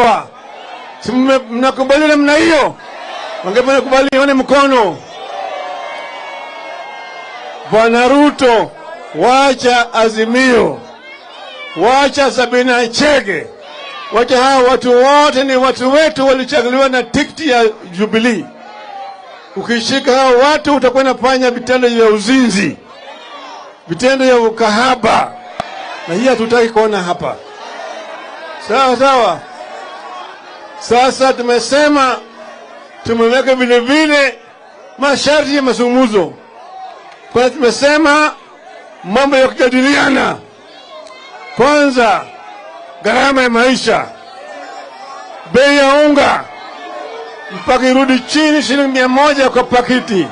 hapa. Si mnakubali namna hiyo? Wangapi wanakubali? Nione mkono. Bwana Ruto, wacha Azimio, wacha Sabina Chege, wacha hawa watu wote ni watu wetu walichaguliwa na tikiti ya Jubilee. Ukishika hao watu utakuwa unafanya vitendo vya uzinzi, vitendo vya ukahaba, na hii hatutaki kuona hapa. Sawa sawa. Sasa tumesema tumeweka vile vile masharti ya mazungumzo. Kwa tumesema mambo ya kujadiliana. Kwanza, gharama ya maisha, bei ya unga mpaka irudi chini shilingi 100 kwa pakiti.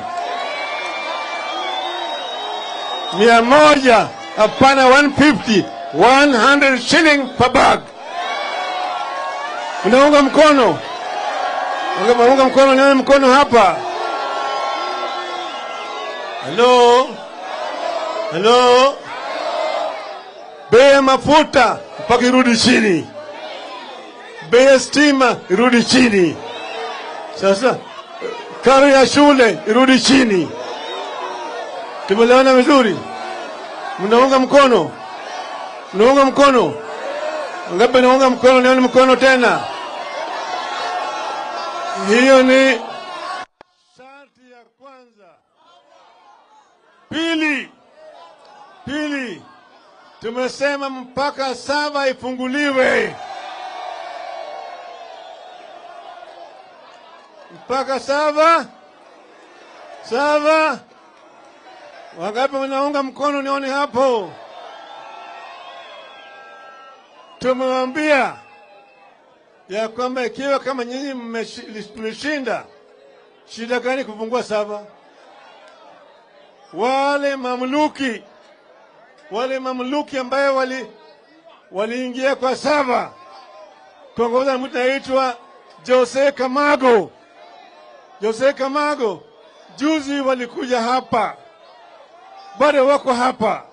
100, hapana 150, 100 shilling per bag. Unaunga mkono? Unaunga mkono? Nione mkono hapa. Hello? Hello? Bei ya mafuta mpaka irudi chini. Bei ya stima irudi chini. Sasa karo ya shule irudi chini. Tumeelewana vizuri? Mnaunga mkono? Mnaunga mkono? Ngapi naunga mkono? Nione mkono tena. Hiyo ni sharti ya kwanza. Pili, tumesema mpaka 7 ifunguliwe. Mpaka 7. 7. Wangapi wanaunga mkono? Nione hapo. Tumewambia ya kwamba ikiwa kama nyinyi mlishinda, shida gani kufungua 7? Wale mamluki ambayo waliingia kwa 7, kuongoza mtu anaitwa Jose Kamago. Jose Kamago juzi walikuja hapa, bado wako hapa.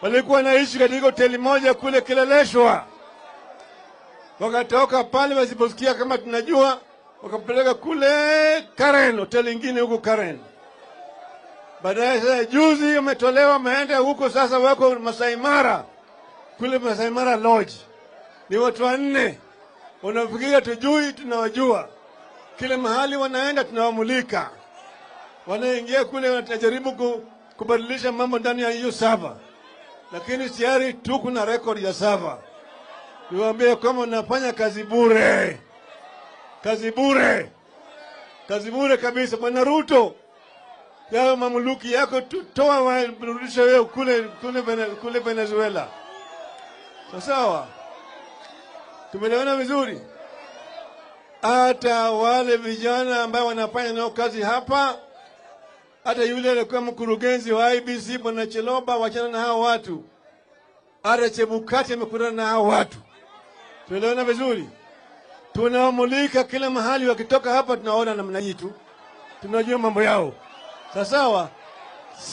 Walikuwa naishi katika hoteli moja kule Kileleshwa. Wakatoka pale wasiposikia kama tunajua, wakapeleka kule Karen, hoteli nyingine huko Karen. Baadaye sasa juzi wametolewa, wameenda huko, sasa wako Masai Mara, kule Masai Mara Lodge. Ni watu 4. Wanafikiria tujui, tunawajua. Kila mahali wanaenda tunawamulika. Wanaingia kule wanajaribu kubadilisha mambo ndani ya hiyo 7. Lakini tayari tuko na record ya 7. Niwaambie kama unafanya kazi bure. Kazi bure. Kazi bure kabisa. Bwana Ruto, yao mamluki yako toa warudisha wewe kule Venezuela. Sawa? Tumeelewana vizuri? Hata wale vijana ambao wanafanya nao kazi hapa, hata yule alikuwa mkurugenzi wa IBC Bwana Cheloba, wachana na hao watu. Hata Chebukati amekutana na hao watu. Tuelewana vizuri? Tunawamulika kila mahali, wakitoka hapa tunaona namna hii tu. Tunajua mambo yao. Sawa?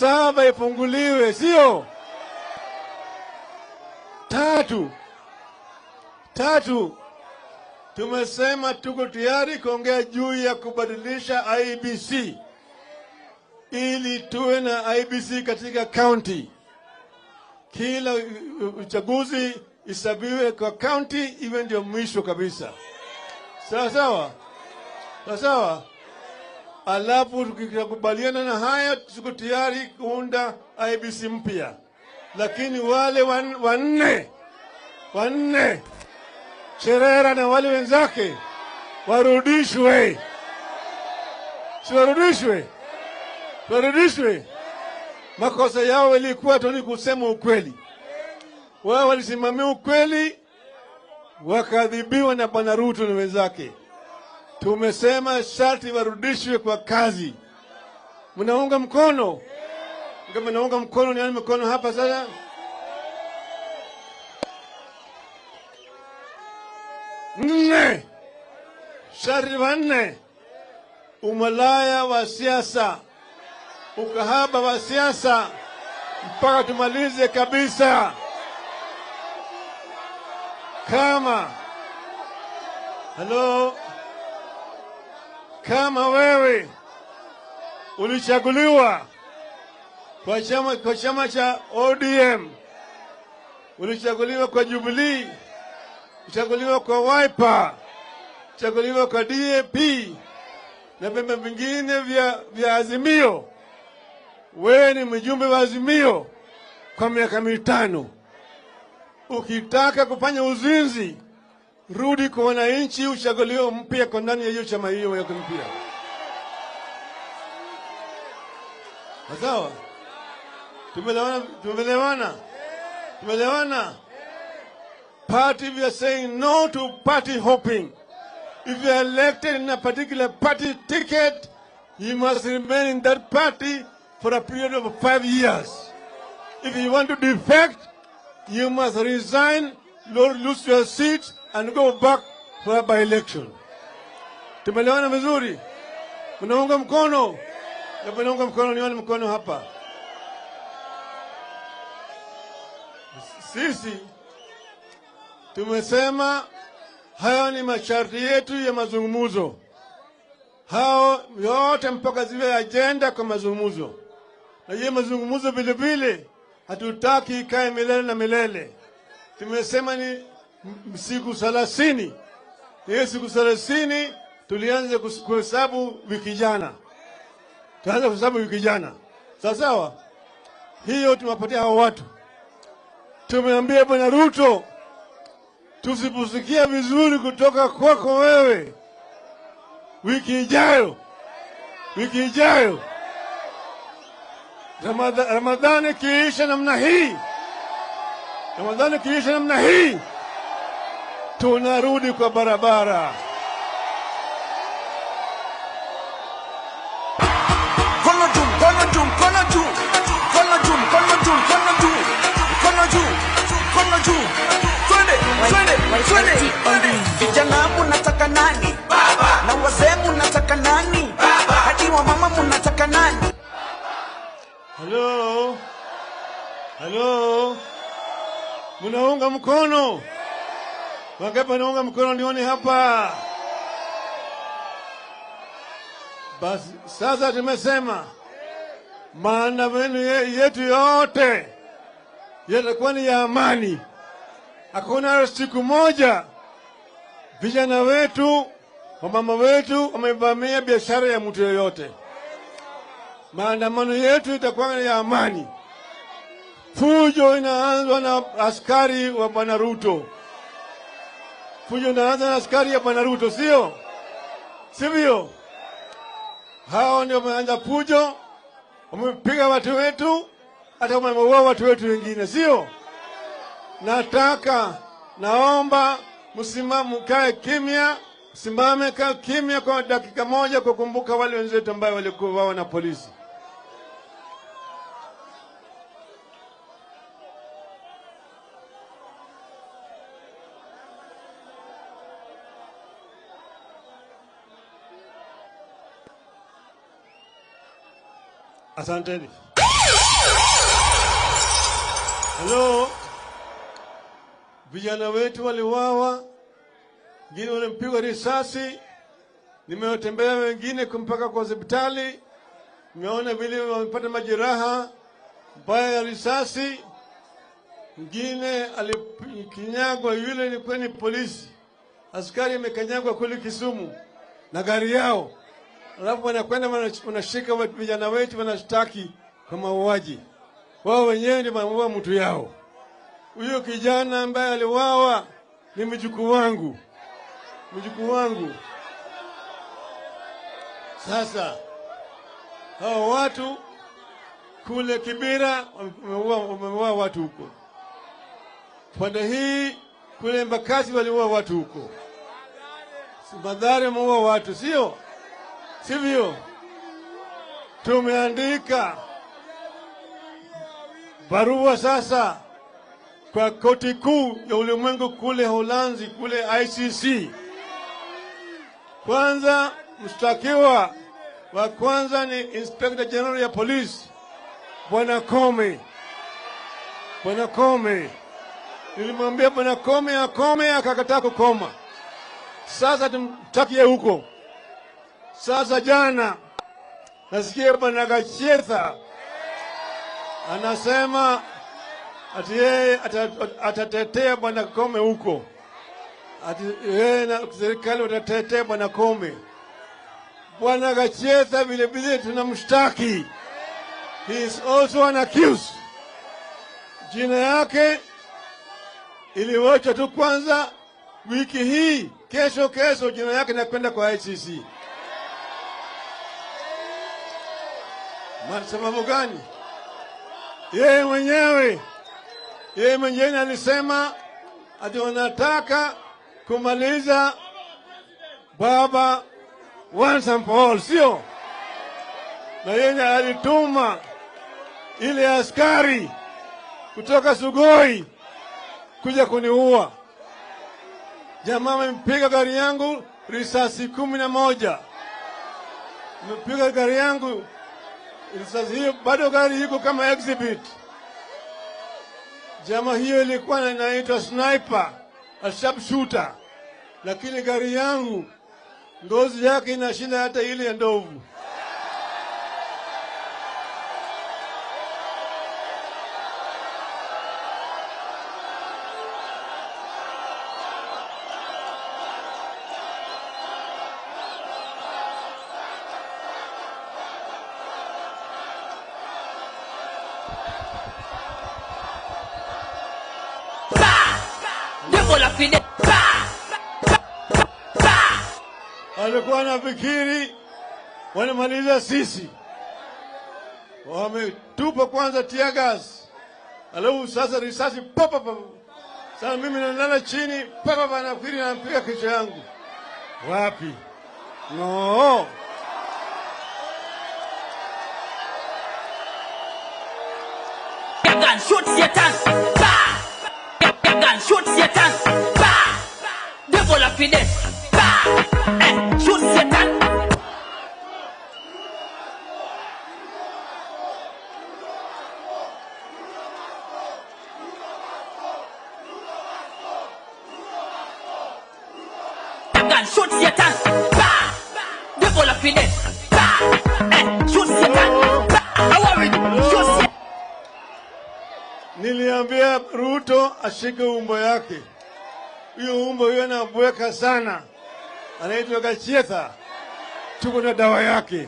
7 ifunguliwe, sio? Tatu, tumesema tuko tayari kuongea juu ya kubadilisha IBC ili tuwe na IBC katika county. Kila uchaguzi isabiwe kwa county, iwe ndio mwisho kabisa. Sawa sawa? Sawa sawa? Alafu tukikubaliana na haya, tuko tayari kuunda IBC mpya. Lakini wale wanne Cherera na wale wenzake warudishwe. Si warudishwe? Warudishwe. Makosa yao ilikuwa tu ni kusema ukweli. Wao walisimamia ukweli, wakaadhibiwa na Bwana Ruto na wenzake. Tumesema sharti warudishwe kwa kazi. Mnaunga mkono? Kama mnaunga mkono, nione mkono hapa sasa. 4. Sharti 4. Umalaya wa siasa, ukahaba wa siasa mpaka tumalize kabisa. Kama Hello, kama wewe ulichaguliwa kwa chama cha ODM, ulichaguliwa kwa Jubilee, ulichaguliwa kwa Wiper, ulichaguliwa kwa DAP na vyama vingine vya Azimio, wewe ni mjumbe wa Azimio kwa miaka 5. Ukitaka kufanya uzinzi, rudi kwa wananchi, uchaguliwe mpya kwa ndani ya hiyo chama hiyo yako mpya. Sawa? Tumelewana, tumelewana. Tumelewana. Party, we are saying no to party hopping. If you are elected in a particular party ticket, you must remain in that party for a period of 5 years. If you want to defect, you must resign, lose your seat, and go back for a by-election. Tumelewana vizuri? Mnaunga mkono? Mnaunga mkono, nione mkono hapa. Sisi tumesema hayo ni masharti yetu ya mazungumzo. Hao yote mpaka ziwe agenda kwa mazungumzo. Na hiyo mazungumzo vile vile hatutaki ikae milele na milele. Tumesema ni siku 30. Hiyo siku 30 tulianza kuhesabu wiki jana. Tuanza kuhesabu wiki jana. Sawa sawa? Hiyo tumewapatia hao watu. Tumeambia Bwana Ruto, tusiposikia vizuri kutoka kwako wewe wiki ijayo, wiki ijayo, Ramadhani kiisha namna hii, Ramadhani kiisha namna hii, tunarudi kwa barabara. Kono juu, kono juu, kono juu, kono juu, kono juu, kono juu, kono juu, kono juu. Twende, twende, twende. Vijana munataka nani? Baba. Na wazee munataka nani? Baba. Hadi wa mama munataka nani? Hello. Hello. Munaunga mkono? Wangapi wanaunga mkono nione hapa? Basi sasa tumesema maandamano yetu yote yatakuwa ni ya amani. Hakuna siku moja vijana wetu, wamama wetu wamevamia biashara ya mtu yoyote. Maandamano yetu itakuwa ya amani. Fujo inaanza na askari wa Bwana Ruto. Fujo inaanza na askari ya Bwana Ruto, sio? Sivyo? Hao ndio wameanza fujo, wamepiga watu wetu, hata wameua watu wetu wengine, sio? Nataka, naomba msimame, mkae kimya, simame kae kimya kwa dakika moja kukumbuka wale wenzetu ambao walikuwa wao na polisi. Asanteni. Hello. Vijana wetu waliuawa, wengine walipigwa risasi. Nimewatembea wengine mpaka kwa hospitali. Nimeona vile wamepata majeraha mbaya ya risasi. Mwingine alikanyagwa, yule ilikuwa ni polisi. Askari amekanyagwa kule Kisumu na gari yao. Alafu wanakwenda wanashika vijana wetu, wanashtaki kwa mauaji. Wao wenyewe ndio wameua mtu yao. Huyo kijana ambaye aliuawa ni mjukuu wangu. Mjukuu wangu. Sasa hao watu kule Kibera wameua watu huko. Pande hii kule Embakasi waliua watu huko. Mathare wameua watu, sio? Sivyo? Tumeandika barua sasa kwa koti kuu ya ulimwengu kule Holanzi, kule ICC. Kwanza mshtakiwa wa kwanza ni Inspector General ya Police, Bwana Kome. Bwana Kome. Nilimwambia Bwana Kome akome, akakataa kukoma. Sasa tumtakie huko. Sasa jana nasikia Bwana Gachetha anasema ati yeye atatetea Bwana Kome huko. Ati yeye na serikali watatetea Bwana Kome. Bwana Gachetha vile vile tunamshtaki. He is also an accused. Jina yake iliwachwa tu kwanza wiki hii, kesho jina yake inakwenda kwa ICC. Sababu gani? Yeye mwenyewe alisema ati wanataka kumaliza baba once and for all, sio? Na yeye alituma ile askari kutoka Sugoi kuja kuniua. Jamaa amempiga gari yangu risasi 11. Amepiga gari yangu risasi hiyo, bado gari iko kama exhibit. Jamaa hiyo ilikuwa inaitwa sniper, a sharpshooter. Lakini gari yangu ngozi yake inashinda hata ile ya ndovu. Alikuwa anafikiri wanamaliza sisi. Wametupa kwanza tear gas, alafu sasa risasi papa papa. Sasa mimi nalala chini papa papa, nafikiri nampiga kichwa yangu. Wapi? No. Gun shoot Satan. Bah! Gun shoot Satan. Bah! Devil of death. Bah! Shoot Satan. Gun shoot Satan. Bah! Devil of death. Bah! Shoot Satan. Bah! I worry. Shoot Satan. Niliambia Ruto ashike umbo yake. Hiyo umbo hiyo anabweka sana. Anaitwa Gachetha. Tuko na dawa yake.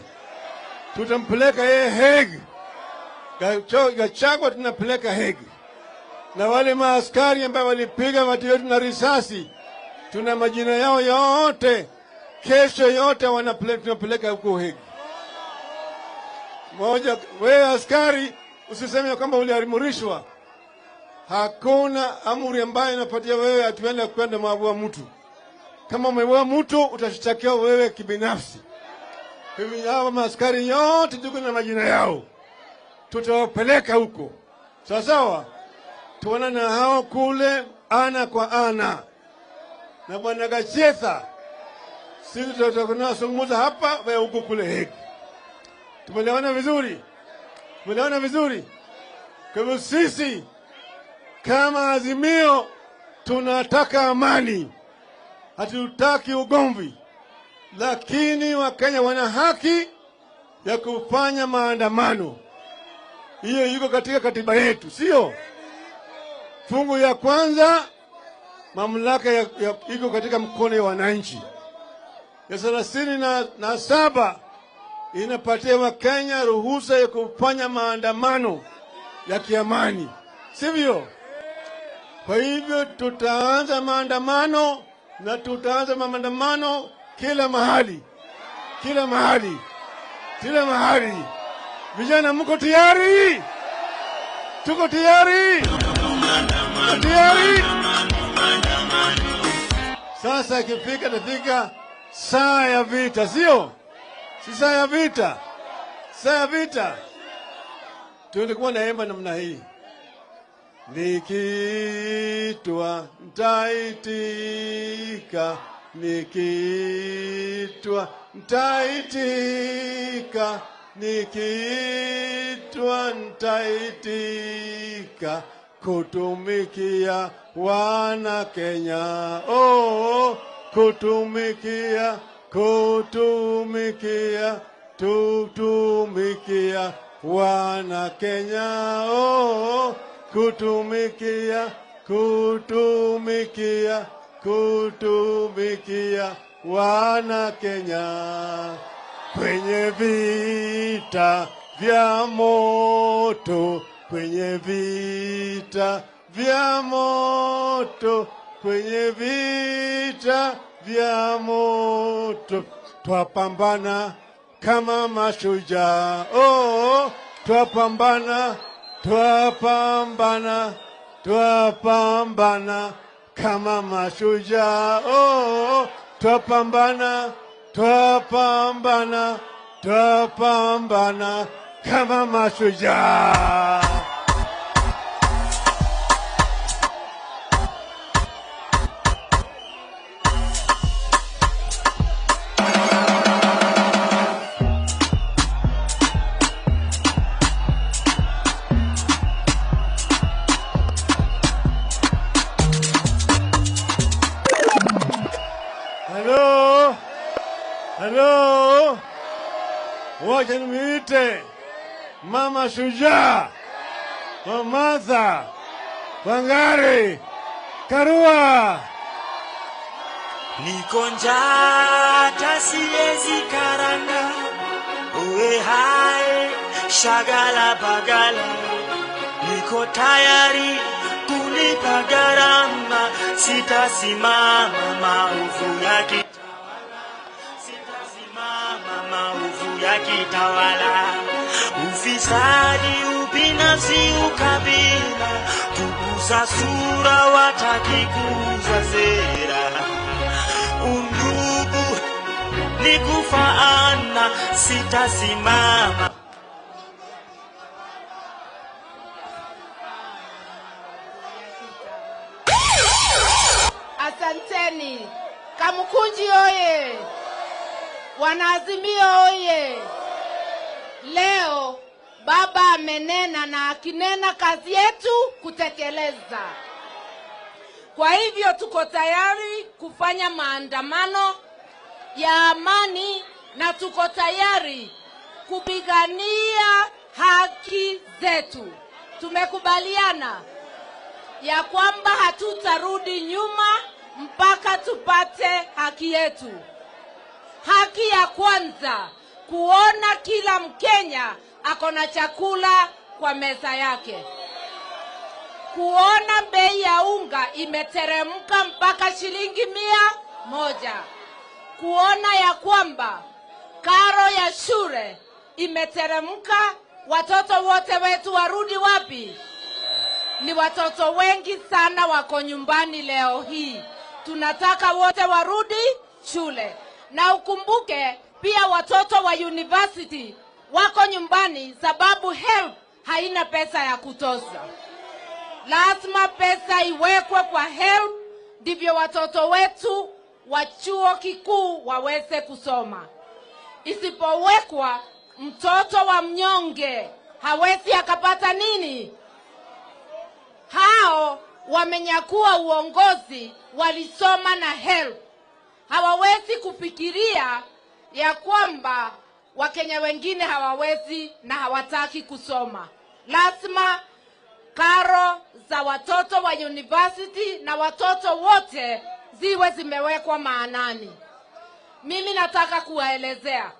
Tutampeleka yeye Hague. Gachagua tunapeleka Hague. Na wale maaskari ambao walipiga watu wetu na risasi, tuna majina yao yote. Kesho yote tunapeleka huko Hague. Moja, wewe askari usiseme kwamba uliamrishwa. Hakuna amri ambayo inapatia wewe atuende kwenda maua mtu. Kama umeua mtu utashtakiwa wewe kibinafsi. Hivi hawa maaskari yote tuko na majina yao. Tutawapeleka huko. Sawa sawa? Tuona na hao kule ana kwa ana. Na Bwana Gachetha sisi tutakazungumza hapa wewe huko kule Hague. Tumeelewana vizuri? Tumeelewana vizuri? Kwa hivyo sisi kama Azimio tunataka amani. Hatutaki ugomvi. Lakini Wakenya wana haki ya kufanya maandamano. Hiyo iko katika katiba yetu, sio? Fungu ya kwanza, mamlaka iko katika mkono wa wananchi. Ya 37 inapatia Wakenya ruhusa ya kufanya maandamano ya kiamani, sivyo? Kwa hivyo tutaanza maandamano, na tutaanza maandamano kila mahali. Kila mahali. Kila mahali. Vijana mko tayari? Tuko tayari? Tuko tayari? Sasa ikifika tafika saa ya vita, sio? Si saa ya vita. Saa ya vita. Tulikuwa naimba namna hii. Nikiitwa nitaitika, nikiitwa nitaitika, nikiitwa nitaitika, kutumikia wana Kenya. Oh, kutumikia, kutumikia, tutumikia wana Kenya, oh, kutumikia, kutumikia, kutumikia wana Kenya. Kwenye vita vya moto, kwenye vita vya moto, kwenye vita vya moto, twapambana kama mashujaa, oh, twapambana, twapambana, twapambana kama mashujaa, oh, twapambana, twapambana, twapambana kama mashujaa. Hello, hello, wacha nimuite mama shujaa wa Martha Wangari Karua. Niko njaa hata siwezi karanga, uwe hai shagala bagala, niko tayari kulipa gharama, sitasimama maovu yakitawala, sitasimama maovu yakitawala, ufisadi, ubinafsi, ukabila, kuuza sura wataki kuuza sera, undugu ni kufaana, sitasimama. Asanteni. Kamukunji oye! Wanaazimio oye! Leo baba amenena, na akinena kazi yetu kutekeleza. Kwa hivyo tuko tayari kufanya maandamano ya amani na tuko tayari kupigania haki zetu. Tumekubaliana ya kwamba hatutarudi nyuma mpaka tupate haki yetu. Haki ya kwanza, kuona kila Mkenya ako na chakula kwa meza yake. Kuona bei ya unga imeteremka mpaka shilingi 100. Kuona ya kwamba karo ya shule imeteremka, watoto wote wetu warudi wapi? Ni watoto wengi sana wako nyumbani leo hii. Tunataka wote warudi shule. Na ukumbuke pia watoto wa university wako nyumbani sababu HELB haina pesa ya kutosha. Lazima pesa iwekwe kwa HELB ndivyo watoto wetu wa chuo kikuu waweze kusoma. Isipowekwa, mtoto wa mnyonge hawezi akapata nini? Hao wamenyakua uongozi walisoma na HELB. Hawawezi kufikiria ya kwamba Wakenya wengine hawawezi na hawataki kusoma. Lazima karo za watoto wa university na watoto wote ziwe zimewekwa maanani. Mimi nataka kuwaelezea.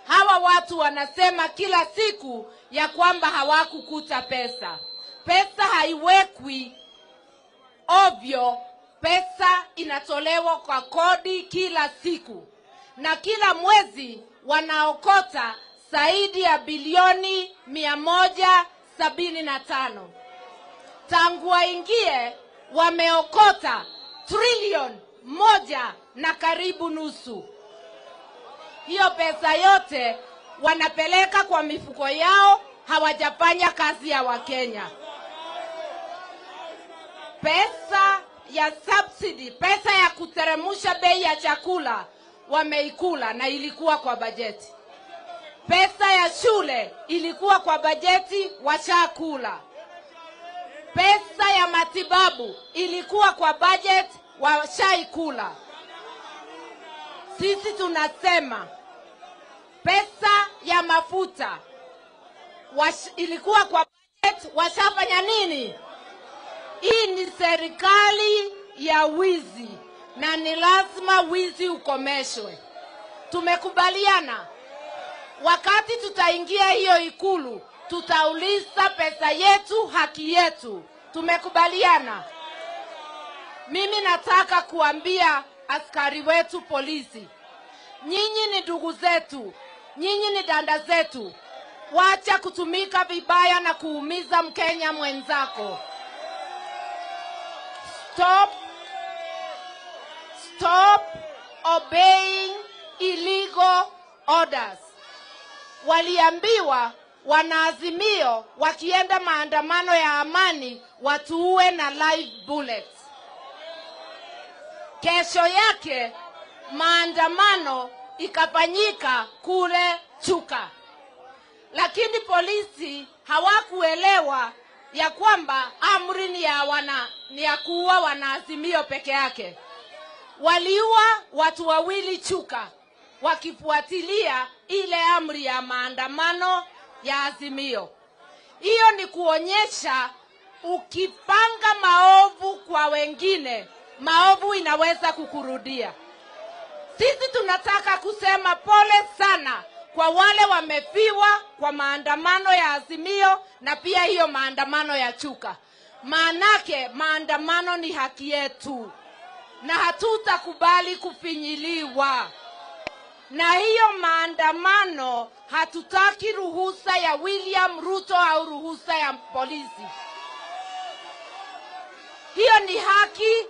Hawa watu wanasema kila siku ya kwamba hawakukuta pesa. Pesa haiwekwi ovyo, pesa inatolewa kwa kodi kila siku. Na kila mwezi wanaokota zaidi ya bilioni 175. Tangu waingie wameokota trilioni 1 na karibu nusu. Hiyo pesa yote wanapeleka kwa mifuko yao, hawajafanya kazi ya Wakenya. Pesa ya subsidy, pesa ya kuteremusha bei ya chakula wameikula na ilikuwa kwa bajeti. Pesa ya shule ilikuwa kwa bajeti, washakula. Pesa ya matibabu ilikuwa kwa budget, washaikula. Sisi tunasema pesa ya mafuta ilikuwa kwa budget, washafanya nini? Hii ni serikali ya wizi na ni lazima wizi ukomeshwe. Tumekubaliana wakati tutaingia hiyo Ikulu tutauliza pesa yetu, haki yetu. Tumekubaliana. Mimi nataka kuambia askari wetu polisi, nyinyi ni ndugu zetu, nyinyi ni danda zetu. Wacha kutumika vibaya na kuumiza Mkenya mwenzako. Stop, stop obeying illegal orders. Waliambiwa wanaazimio wakienda maandamano ya amani watuue na live bullets. Kesho yake maandamano ikafanyika kule Chuka. Lakini polisi hawakuelewa ya kwamba amri ni ya kuua wanaazimio peke yake. Waliua watu wawili Chuka wakifuatilia ile amri ya maandamano ya Azimio. Hiyo ni kuonyesha ukipanga maovu kwa wengine, maovu inaweza kukurudia. Sisi tunataka kusema pole sana kwa wale wamefiwa kwa maandamano ya Azimio na pia hiyo maandamano ya Chuka. Maanake maandamano ni haki yetu na hatutakubali kufinyiliwa. Na hiyo maandamano hatutaki ruhusa ya William Ruto au ruhusa ya polisi. Hiyo ni haki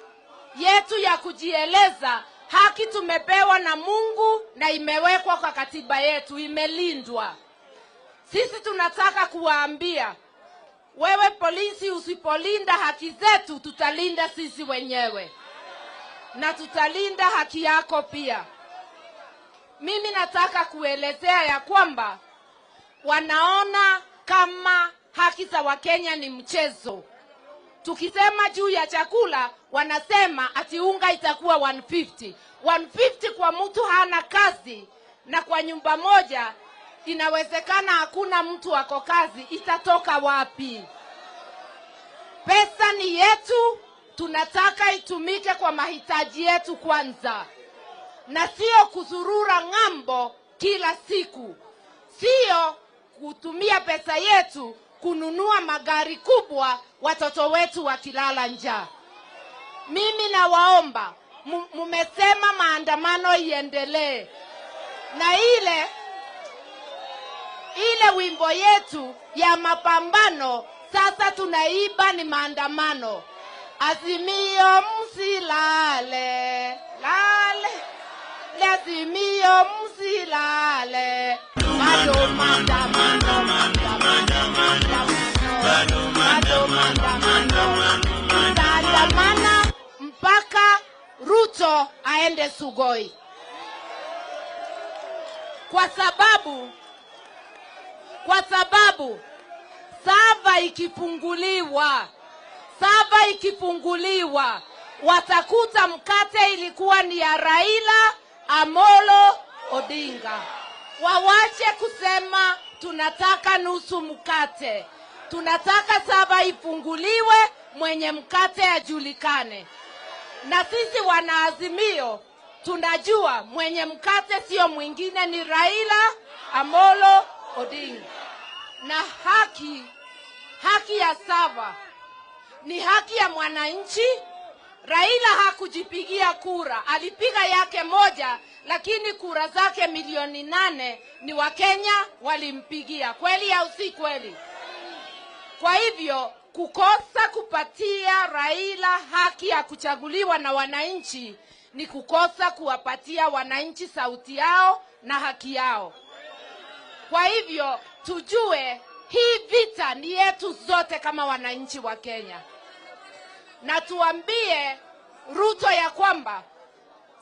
yetu ya kujieleza, haki tumepewa na Mungu na imewekwa kwa katiba yetu, imelindwa. Sisi tunataka kuwaambia, wewe polisi usipolinda haki zetu, tutalinda sisi wenyewe. Na tutalinda haki yako pia. Mimi nataka kuelezea ya kwamba wanaona kama haki za Wakenya ni mchezo. Tukisema juu ya chakula wanasema ati unga itakuwa 150. 150 kwa mtu hana kazi na kwa nyumba moja inawezekana hakuna mtu ako kazi, itatoka wapi? Pesa ni yetu, tunataka itumike kwa mahitaji yetu kwanza. Na sio kuzurura ng'ambo kila siku. Sio kutumia pesa yetu kununua magari kubwa watoto wetu wakilala njaa. Mimi nawaomba, mumesema maandamano iendelee. Na ile wimbo yetu ya mapambano sasa tunaiba ni maandamano. Azimio msilale, lale. Azimio msilale. Bado maandamano, maandamano, bado maandamano. Tutaandamana mpaka Ruto aende Sugoi. Kwa sababu sava ikifunguliwa watakuta mkate ilikuwa ni ya Raila Amolo Odinga. Wawache kusema tunataka nusu mkate. Tunataka sava ifunguliwe, mwenye mkate ajulikane. Na sisi wanaazimio tunajua mwenye mkate sio mwingine ni Raila Amolo Odinga. Na haki ya sava ni haki ya mwananchi. Raila hakujipigia kura, alipiga yake moja, lakini kura zake 8,000,000 ni Wakenya walimpigia. Kweli au si kweli? Kwa hivyo kukosa kupatia Raila haki ya kuchaguliwa na wananchi ni kukosa kuwapatia wananchi sauti yao na haki yao. Kwa hivyo tujue hii vita ni yetu zote kama wananchi wa Kenya. Na tuambie Ruto ya kwamba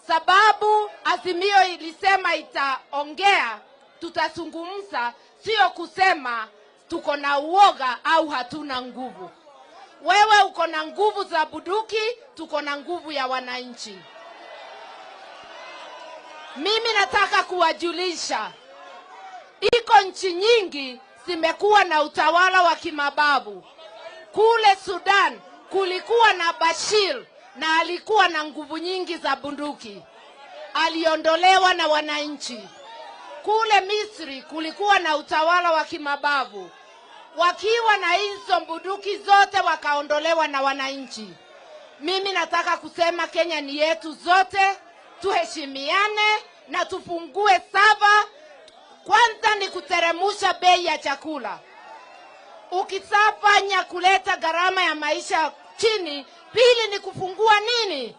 sababu Azimio ilisema itaongea, tutazungumza, sio kusema tuko na uoga au hatuna nguvu. Wewe uko na nguvu za bunduki, tuko na nguvu ya wananchi. Mimi nataka kuwajulisha, iko nchi nyingi zimekuwa na utawala wa kimabavu. Kule Sudan kulikuwa na Bashir na alikuwa na nguvu nyingi za bunduki, aliondolewa na wananchi. Kule Misri kulikuwa na utawala wa kimabavu, wakiwa na hizo bunduki zote wakaondolewa na wananchi. Mimi nataka kusema Kenya ni yetu zote, tuheshimiane na tufungue sava. Kwanza ni kuteremusha bei ya chakula. Ukisafanya kuleta gharama ya maisha chini, pili ni kufungua nini?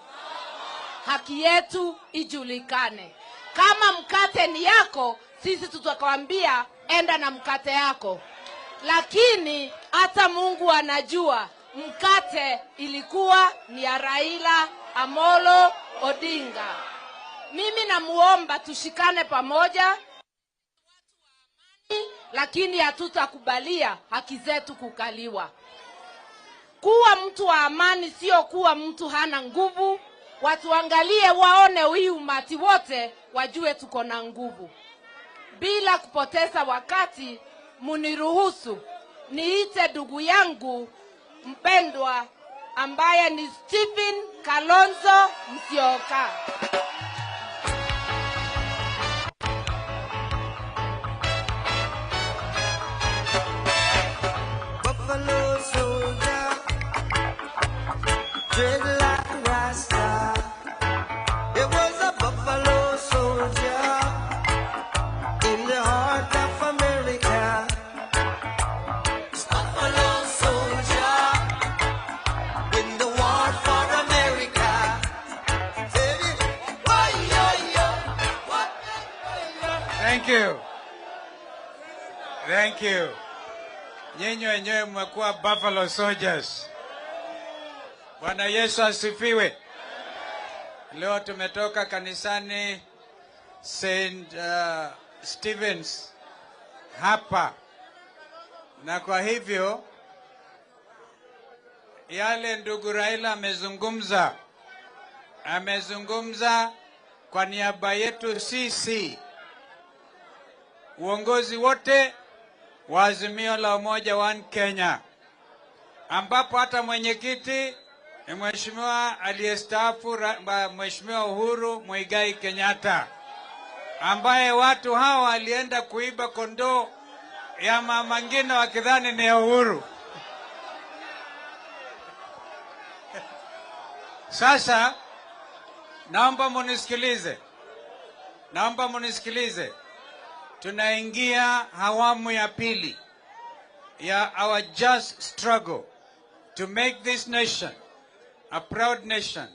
Haki yetu ijulikane. Kama mkate ni yako, sisi tutakwambia enda na mkate yako. Lakini hata Mungu anajua mkate ilikuwa ni ya Raila Amolo Odinga. Mimi namuomba tushikane pamoja, lakini hatutakubalia haki zetu kukaliwa. Kuwa mtu wa amani sio kuwa mtu hana nguvu. Watuangalie waone hii umati wote, wajue tuko na nguvu. Bila kupoteza wakati, muniruhusu niite ndugu yangu mpendwa ambaye ni Stephen Kalonzo Musyoka. Buffalo soldier, dreadlock rasta. It was a buffalo soldier in the heart of America. Buffalo soldier in the war for America. Thank you. Thank you. Nyinyi wenyewe mmekuwa Buffalo Soldiers. Bwana Yesu asifiwe. Leo tumetoka kanisani St. Stephen's hapa. Na kwa hivyo yale ndugu Raila amezungumza kwa niaba yetu sisi uongozi wote wa Azimio la Umoja One Kenya, ambapo hata mwenyekiti ni mheshimiwa aliyestaafu Mheshimiwa Uhuru Muigai Kenyatta, ambaye watu hawa walienda kuiba kondoo ya mama ngine wakidhani ni ya Uhuru. Sasa naomba munisikilize. Naomba munisikilize. Tunaingia awamu ya pili ya our just struggle to make this nation a proud nation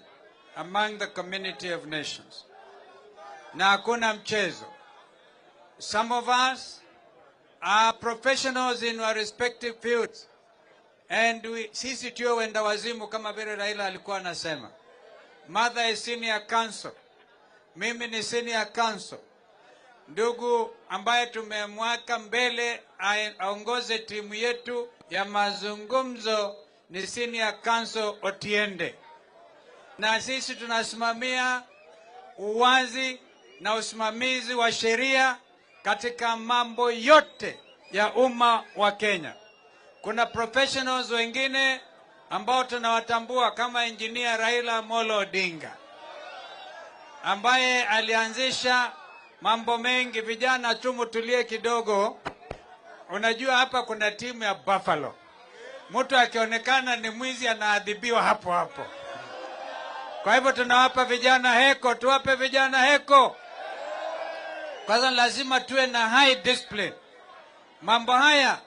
among the community of nations. Na hakuna mchezo. Some of us are professionals in our respective fields. And we, sisi tuwe wenda wazimu kama vile Raila alikuwa anasema. Mother is senior counsel. Mimi ni senior counsel. Ndugu ambaye tumemweka mbele aongoze timu yetu ya mazungumzo ni senior counsel Otiende. Na sisi tunasimamia uwazi na usimamizi wa sheria katika mambo yote ya umma wa Kenya. Kuna professionals wengine ambao tunawatambua kama engineer Raila Amolo Odinga, ambaye alianzisha mambo mengi. Vijana tu mtulie kidogo. Unajua hapa kuna timu ya Buffalo. Mtu akionekana ni mwizi anaadhibiwa hapo hapo. Kwa hivyo tunawapa vijana heko, tuwape vijana heko. Kwanza lazima tuwe na high discipline. Mambo haya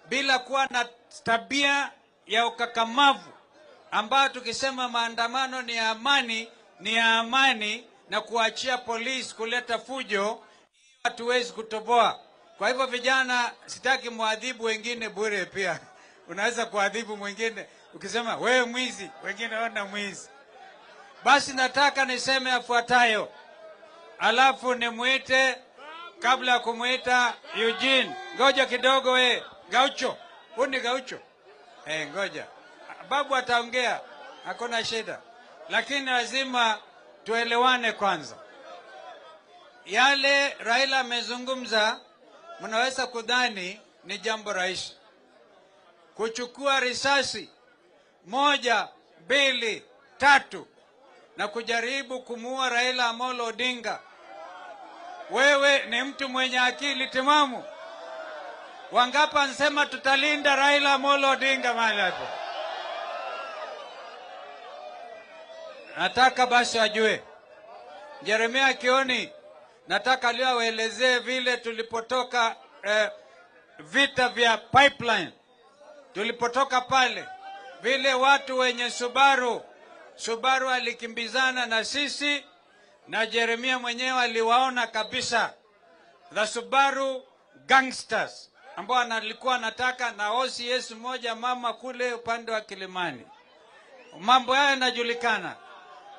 bila kuwa na tabia ya ukakamavu, ambayo tukisema maandamano ni ya amani, ni ya amani, na kuachia polisi kuleta fujo, hatuwezi kutoboa. Kwa hivyo vijana, sitaki muadhibu wengine bure pia. Unaweza kuadhibu mwingine ukisema wewe mwizi, wengine wana mwizi. Basi nataka niseme yafuatayo, alafu nimuite. Kabla ya kumuita Eugene, ngoja kidogo we Gaucho. Huyu ni Gaucho. Ngoja. Babu ataongea, hakuna shida. Lakini lazima tuelewane kwanza. Yale Raila amezungumza, mnaweza kudhani ni jambo rahisi. Kuchukua risasi 1, 2, 3 na kujaribu kumuua Raila Amolo Odinga. Wewe ni mtu mwenye akili timamu? Wangapi wanasema tutalinda Raila Amolo Odinga mahali hapo? Nataka basi wajue. Jeremia Kioni, nataka leo awaelezee vile tulipotoka vita vya pipeline. Tulipotoka pale, vile watu wenye Subaru alikimbizana na sisi, na Jeremia mwenyewe aliwaona kabisa. The Subaru gangsters ambao alikuwa anataka na OCS moja mama kule upande wa Kilimani. Mambo haya yanajulikana.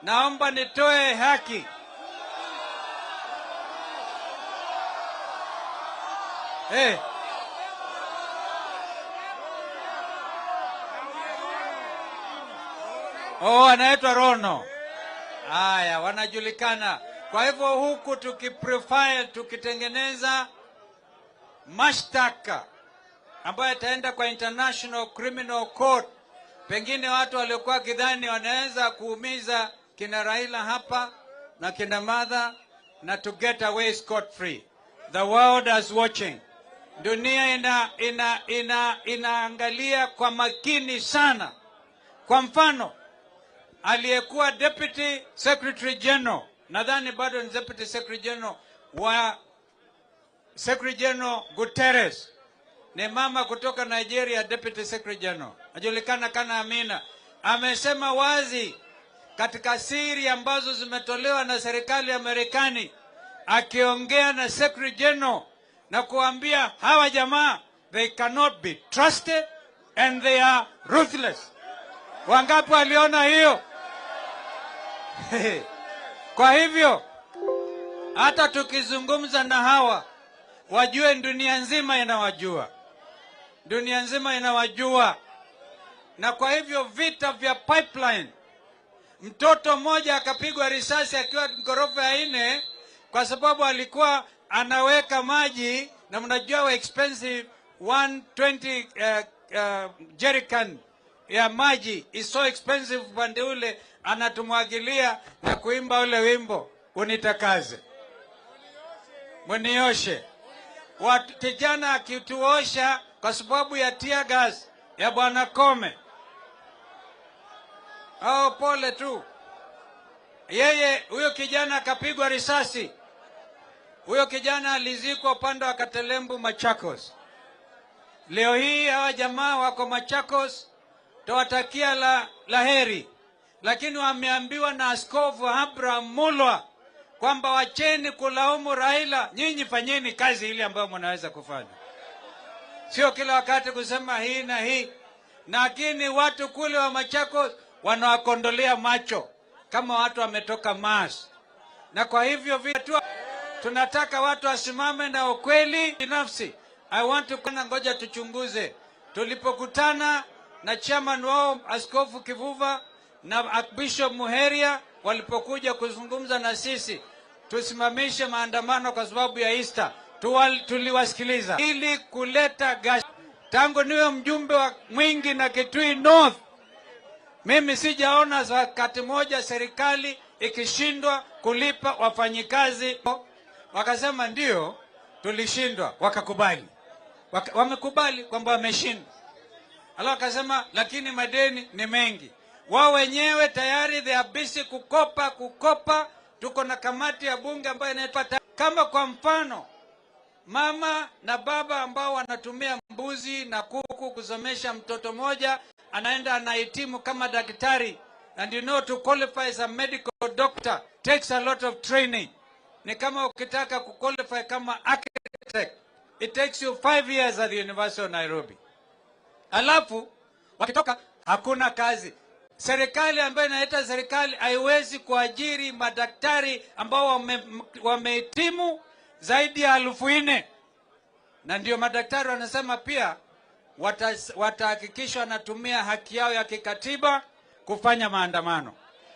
Naomba nitoe haki. Hey. Oh, anaitwa Rono. Haya, wanajulikana. Kwa hivyo huku tukiprofile, tukitengeneza mashtaka ambayo itaenda kwa International Criminal Court, pengine watu waliokuwa kidhani wanaweza kuumiza kina Raila hapa na kina Martha na to get away scot free. The world is watching. Dunia inaangalia kwa makini sana. Kwa mfano, aliyekuwa Deputy Secretary General, nadhani bado ni Deputy Secretary General wa Secretary General Guterres, ni mama kutoka Nigeria, Deputy Secretary General, ajulikana kana Amina, amesema wazi katika siri ambazo zimetolewa na serikali ya Marekani, akiongea na Secretary General na kuambia hawa jamaa they cannot be trusted and they are ruthless. Wangapi waliona hiyo? Kwa hivyo hata tukizungumza na hawa wajue dunia nzima inawajua. Dunia nzima inawajua. Na kwa hivyo vita vya pipeline, mtoto mmoja akapigwa risasi akiwa ghorofa ya 4 kwa sababu alikuwa anaweka maji, na mnajua expensive 120 jerrycan ya maji is so expensive upande ule, anatumwagilia na kuimba ule wimbo unitakaze munioshe. Watu kijana akituosha kwa sababu ya tear gas ya Bwana Kome. Oh, pole tu. Yeye huyo kijana akapigwa risasi. Huyo kijana alizikwa upande wa Katelembu, Machakos. Leo hii hawa jamaa wako Machakos, tuwatakia la heri. Lakini wameambiwa na Askofu Abraham Mulwa kwamba wacheni kulaumu Raila, nyinyi fanyeni kazi ile ambayo mnaweza kufanya. Sio kila wakati kusema hii na hii. Lakini watu kule wa Machakos wanawakondolea macho kama watu wametoka Mars. Na kwa hivyo vitu tunataka watu wasimame na ukweli binafsi. I want to kuna, ngoja tuchunguze. Tulipokutana na chairman wao Askofu Kivuva na Archbishop Muheria walipokuja kuzungumza na sisi tusimamishe maandamano kwa sababu ya Easter, tuliwasikiliza ili kuleta gas. Tangu niwe mjumbe wa Mwingi na Kitui North, mimi sijaona wakati moja serikali ikishindwa kulipa wafanyikazi. Wakasema ndio tulishindwa, wakakubali. Wamekubali kwamba wameshindwa. Alafu akasema lakini madeni ni mengi. Wao wenyewe tayari they are busy kukopa. Tuko na kamati ya bunge ambayo inaitwa, kama kwa mfano mama na baba ambao wanatumia mbuzi na kuku kusomesha mtoto moja, anaenda anahitimu kama daktari, and you know to qualify as a medical doctor takes a lot of training. Ni kama ukitaka kuqualify kama architect, it takes you 5 years at the University of Nairobi. Alafu wakitoka hakuna kazi. Serikali ambayo inaita serikali haiwezi kuajiri madaktari ambao wamehitimu zaidi ya 4,000. Na ndio madaktari wanasema pia watahakikisha wanatumia haki yao ya kikatiba kufanya maandamano.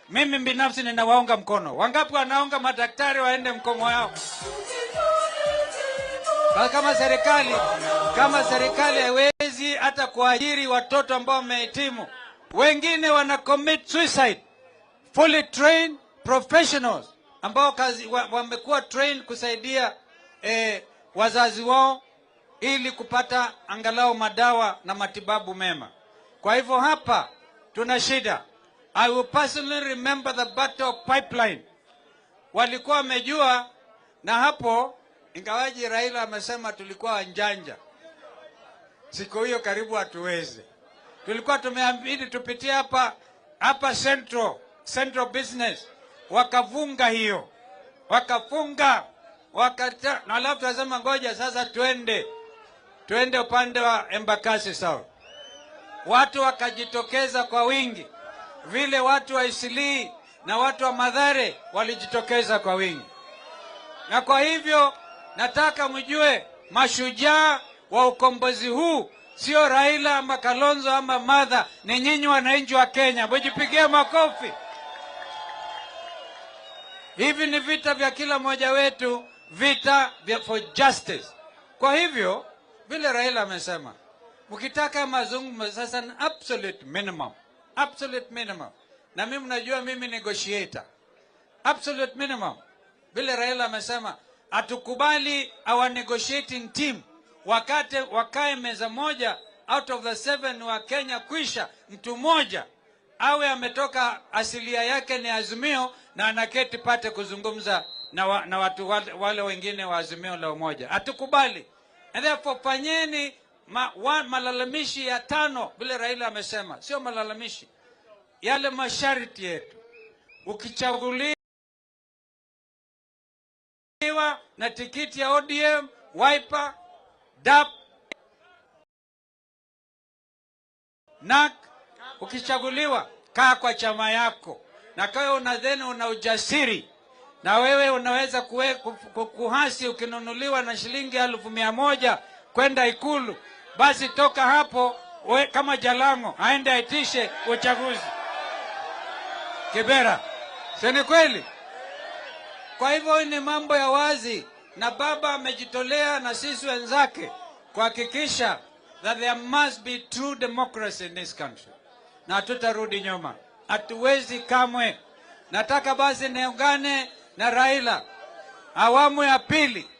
Mimi binafsi ninawaunga mkono. Wangapi wanaunga madaktari waende mkomo yao? Kama serikali haiwezi hata kuajiri watoto ambao wamehitimu, wengine wana commit suicide. Fully trained professionals ambao kazi wamekuwa trained kusaidia wazazi wao ili kupata angalau madawa na matibabu mema. Kwa hivyo hapa tuna shida. I will personally remember the battle of pipeline. Walikuwa wamejua, na hapo ingawaji Raila amesema tulikuwa wanjanja. Siku hiyo karibu hatuwezi. Tulikuwa tumeambiwa tupitie hapa Central Business. Wakavunga hiyo. Wakafunga. Na alafu tunasema ngoja sasa tuende upande wa Embakasi South. Watu wakajitokeza kwa wingi. Vile watu wa Isili na watu wa Mathare walijitokeza kwa wingi. Na kwa hivyo nataka mjue mashujaa wa ukombozi huu sio Raila ama Kalonzo ama Martha, ni nyinyi wananchi wa Kenya. Mjipigie makofi. Hivi ni vita vya kila mmoja wetu, vita vya for justice. Kwa hivyo vile Raila amesema, mkitaka mazungumzo sasa ni absolute minimum. Absolute minimum. Na mimi mnajua mimi negotiator. Absolute minimum. Vile Raila amesema, hatukubali our negotiating team wakati wakae meza moja out of the 7 wa Kenya kwisha mtu mmoja awe ametoka asilia yake ni Azimio na anaketi pate kuzungumza na watu wale wengine wa Azimio la Umoja. Hatukubali. And therefore fanyeni malalamishi ya 5 vile Raila amesema, sio malalamishi. Yale masharti yetu. Ukichaguliwa na tikiti ya ODM, Wiper, DAP, NAK, ukichaguliwa kaa kwa chama yako. Na kama unadhani una ujasiri na wewe unaweza kuhasi ukinunuliwa na shilingi 100,000 kwenda Ikulu, basi toka hapo we, kama Jalango aende aitishe uchaguzi Kibera. Si ni kweli? Kwa hivyo ni mambo ya wazi, na baba amejitolea na sisi wenzake kuhakikisha that there must be true democracy in this country. Na hatutarudi nyuma. Hatuwezi kamwe. Nataka basi niungane na Raila. Awamu ya pili.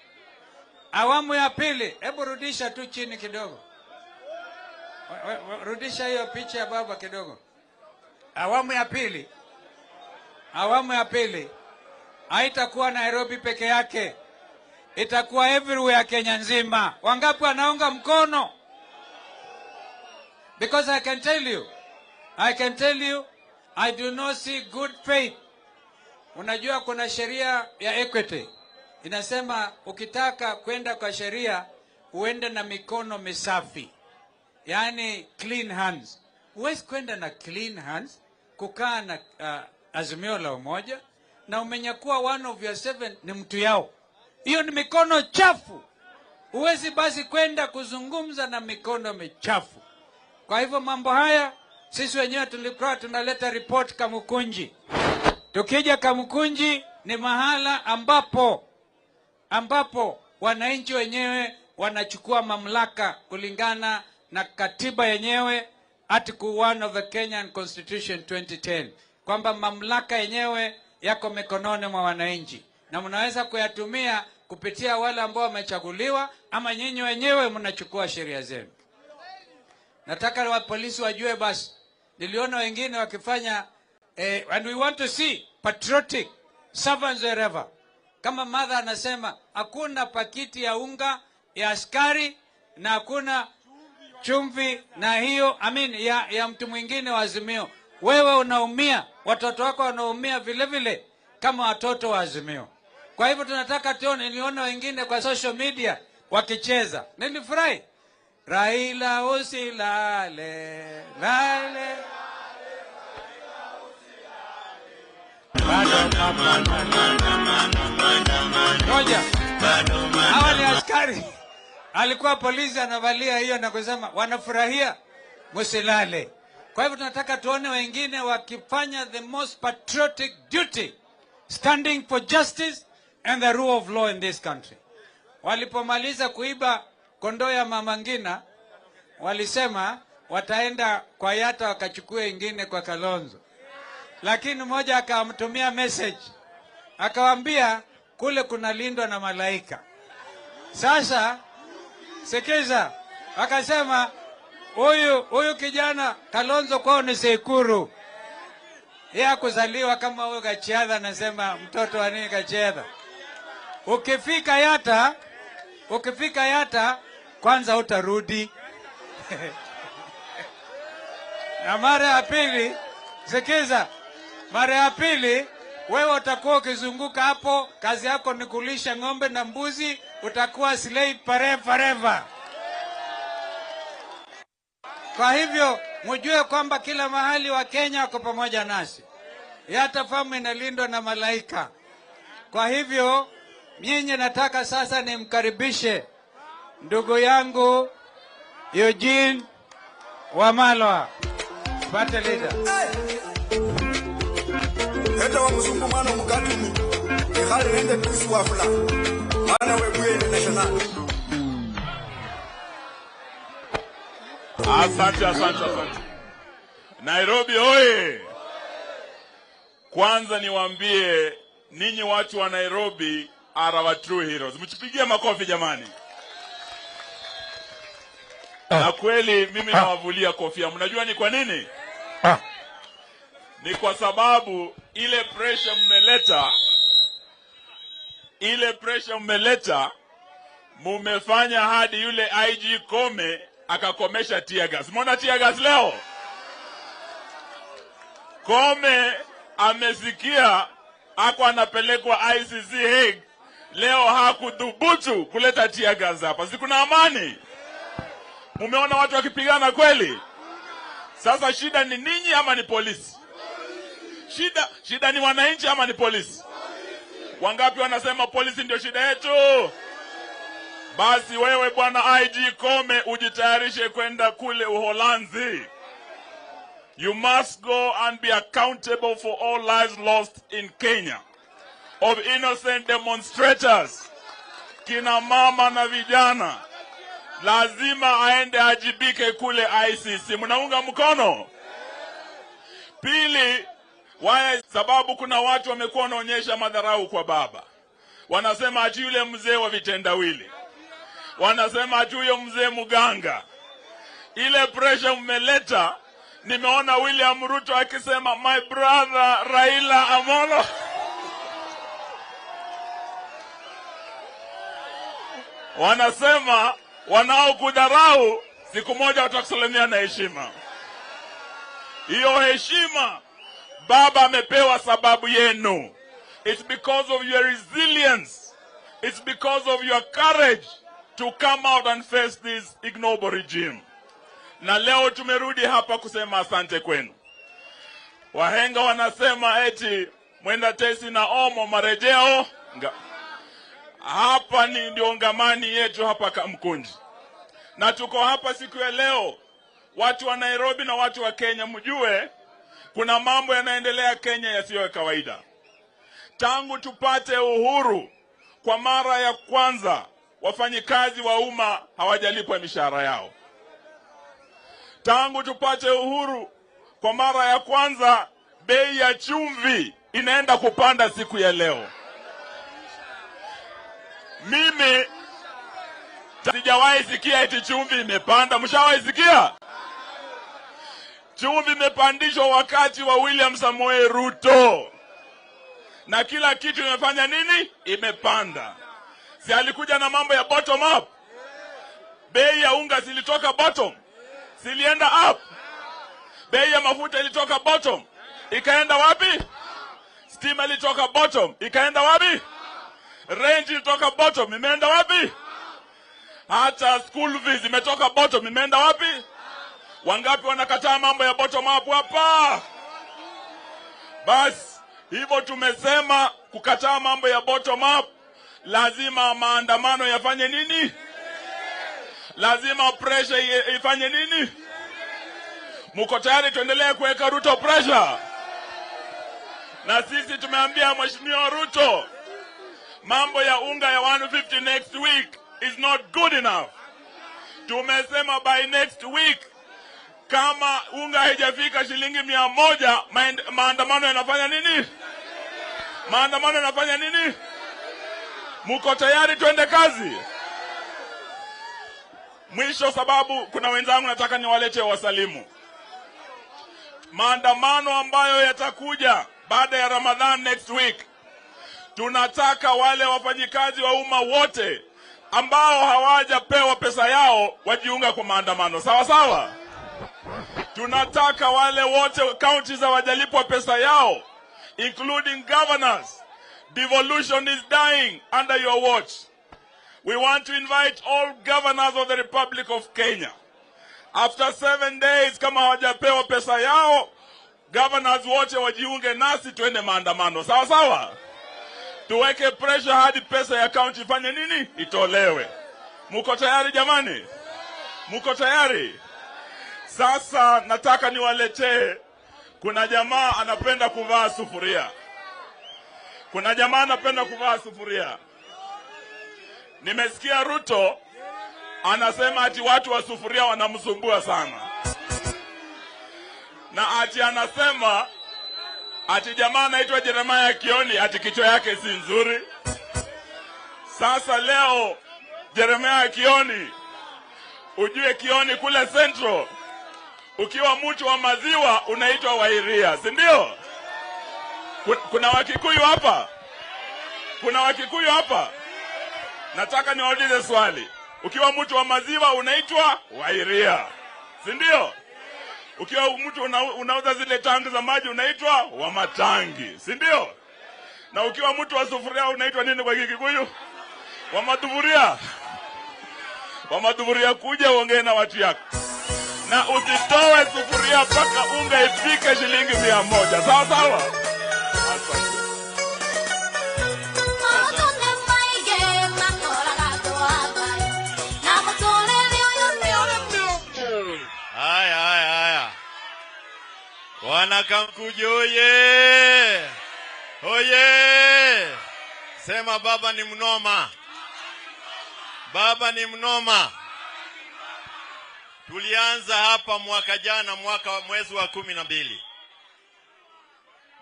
Awamu ya pili. Hebu rudisha tu chini kidogo. Rudisha hiyo picha ya baba kidogo. Awamu ya pili. Awamu ya pili haitakuwa Nairobi peke yake. Itakuwa everywhere Kenya nzima. Wangapi wanaunga mkono? Because I can tell you, I do not see good faith. Unajua kuna sheria ya equity. Inasema ukitaka kwenda kwa sheria uende na mikono misafi. Yaani clean hands. Huwezi kwenda na clean hands kukaa na Azimio la Umoja na umenyakua one of your 7 ni mtu yao. Hiyo ni mikono chafu. Huwezi basi kwenda kuzungumza na mikono michafu. Kwa hivyo mambo haya sisi wenyewe tulikuwa tunaleta report Kamukunji. Tukija Kamukunji ni mahala ambapo wananchi wenyewe wanachukua mamlaka kulingana na katiba yenyewe, Article 1 of the Kenyan Constitution 2010, kwamba mamlaka yenyewe yako mikononi mwa wananchi na mnaweza kuyatumia kupitia wale ambao wamechaguliwa ama nyinyi wenyewe mnachukua sheria zenu. Nataka wa polisi wajue basi. Niliona wengine wakifanya and we want to see patriotic servants wherever. Kama mother anasema hakuna pakiti ya unga ya askari na hakuna chumvi na hiyo ya mtu mwingine wa Azimio. Wewe unaumia, watoto wako wanaumia vile vile kama watoto wa Azimio. Kwa hivyo tunataka tuone. Niliona wengine kwa social media wakicheza. Nilifurahi. Raila usilale, lale. Ngoja. Hawa ni askari. Alikuwa polisi anavalia hiyo na kusema wanafurahia msilale. Kwa hivyo tunataka tuone wengine wakifanya the most patriotic duty, standing for justice and the rule of law in this country. Walipomaliza kuiba kondoo ya Mama Ngina, walisema wataenda kwa Yata wakachukua ingine kwa Kalonzo, lakini mmoja akamtumia message akawambia kule kunalindwa na malaika. Sasa sikiza, akasema huyu kijana Kalonzo kwao ni Sekuru, yeye hakuzaliwa kama huyu Gachiadha. Anasema mtoto wa nini Gachiadha? Ukifika Yata kwanza utarudi na mara ya pili, sikiza, mara ya pili wewe utakuwa ukizunguka hapo, kazi yako ni kulisha ng'ombe na mbuzi, utakuwa slave forever. Kwa hivyo mjue kwamba kila mahali wa Kenya wako pamoja nasi. Yata Farm inalindwa na malaika. Kwa hivyo nyinyi, nataka sasa nimkaribishe ndugu yangu Eugene Wamalwa, party leader. Heta wa mzungu mwana mukatumi ikhali nende tusi wafula mwana webuye national. Asante, asante, asante. Nairobi oye! Kwanza niwaambie ninyi watu wa Nairobi are our true heroes. Mchipigie makofi jamani. Na kweli mimi nawavulia kofia. Mnajua ni kwa nini? Ni kwa sababu ile pressure mmeleta, mumefanya hadi yule IG Kome akakomesha tear gas. Mbona tear gas leo? Kome amesikia ako anapelekwa ICC Hague. Leo hakudhubutu kuleta tear gas hapa. Si kuna amani? Mumeona watu wakipigana kweli? Sasa shida ni ninyi ama ni polisi? Shida ni wananchi ama ni polisi? Wangapi wanasema polisi ndio shida yetu? Basi wewe bwana IG Kome ujitayarishe kwenda kule Uholanzi. You must go and be accountable for all lives lost in Kenya of innocent demonstrators. Kina mama na vijana lazima aende ajibike kule ICC. Mnaunga mkono? Pili, sababu kuna watu wamekuwa wanaonyesha madharau kwa baba. Wanasema ati yule mzee wa vitendawili. Wanasema ati huyo mzee muganga. Ile pressure mmeleta, nimeona William Ruto akisema my brother Raila Amolo. Wanasema wanaokudharau siku moja watakusalimia na heshima. Hiyo heshima baba amepewa sababu yenu. It's because of your resilience. It's because of your courage to come out and face this ignoble regime. Na leo tumerudi hapa kusema asante kwenu. Wahenga wanasema eti mwenda tesi na omo marejeo. Hapa ni ndio ngamani yetu hapa Kamkunji. Na tuko hapa siku ya leo. Watu wa Nairobi na watu wa Kenya mjue kuna mambo yanaendelea Kenya yasiyo ya kawaida. Tangu tupate uhuru kwa mara ya kwanza wafanyikazi wa umma hawajalipwa mishahara yao. Tangu tupate uhuru kwa mara ya kwanza bei ya chumvi inaenda kupanda siku ya leo. Mimi sijawahi sikia eti chumvi imepanda. Mshawahi sikia? Chumvi imepandishwa wakati wa William Samoei Ruto. Na kila kitu imefanya nini? Imepanda. Si alikuja na mambo ya bottom up? Bei ya unga zilitoka bottom, zilienda up. Bei ya mafuta ilitoka bottom, ikaenda wapi? Stima ilitoka bottom, ikaenda wapi? Range ilitoka bottom, imeenda wapi? Hata school fees imetoka bottom, imeenda wapi? Wangapi wanakataa mambo ya bottom up hapa? Bas, hivyo tumesema kukataa mambo ya bottom up, lazima maandamano yafanye nini? Lazima pressure ifanye nini? Mko tayari tuendelee kuweka Ruto pressure? Na sisi tumeambia Mheshimiwa Ruto, mambo ya unga ya 150 next week is not good enough. Tumesema by next week kama unga haijafika shilingi 100, maandamano yanafanya nini? Maandamano yanafanya nini? Mko tayari tuende kazi? Mwisho, sababu kuna wenzangu nataka niwalete wasalimu. Maandamano ambayo yatakuja baada ya Ramadhan next week, tunataka wale wafanyikazi wa umma wote ambao hawajapewa pesa yao wajiunga kwa maandamano. Sawa sawa? Tunataka wale wote counties hawajalipwa pesa yao, including governors. Devolution is dying under your watch. We want to invite all governors of the Republic of Kenya. After 7 days, kama hawajapewa pesa yao, governors wote wajiunge nasi tuende maandamano. Sawa sawa? Tuweke pressure hadi pesa ya county ifanye nini? Itolewe. Muko tayari jamani? Muko tayari? Sasa nataka niwaletee, kuna jamaa anapenda kuvaa sufuria. Kuna jamaa anapenda kuvaa sufuria. Nimesikia Ruto anasema ati watu wa sufuria wanamsumbua sana. Na ati anasema ati jamaa anaitwa Jeremiah Kioni ati kichwa yake si nzuri. Sasa leo Jeremiah Kioni, ujue Kioni kule Central, ukiwa mtu wa maziwa unaitwa Wairia, si ndio? Kuna Wakikuyu hapa? Kuna Wakikuyu hapa? Nataka niwaulize swali. Ukiwa mtu wa maziwa unaitwa Wairia, si ndio? Ukiwa mtu unauza zile tangi za maji unaitwa Wamatangi, si ndio? Na ukiwa mtu wa sufuria unaitwa nini kwa Kikuyu? Wamatuvuria. Wamatuvuria, kuja uongee na watu yako. Na usitoe sufuria mpaka unga ifike shilingi 100. Sawa sawa? Asante. Haya, haya, haya. Wanakamkuju oye! Oye! Sema baba ni mnoma. Baba ni mnoma. Tulianza hapa mwaka jana, mwaka mwezi wa 12.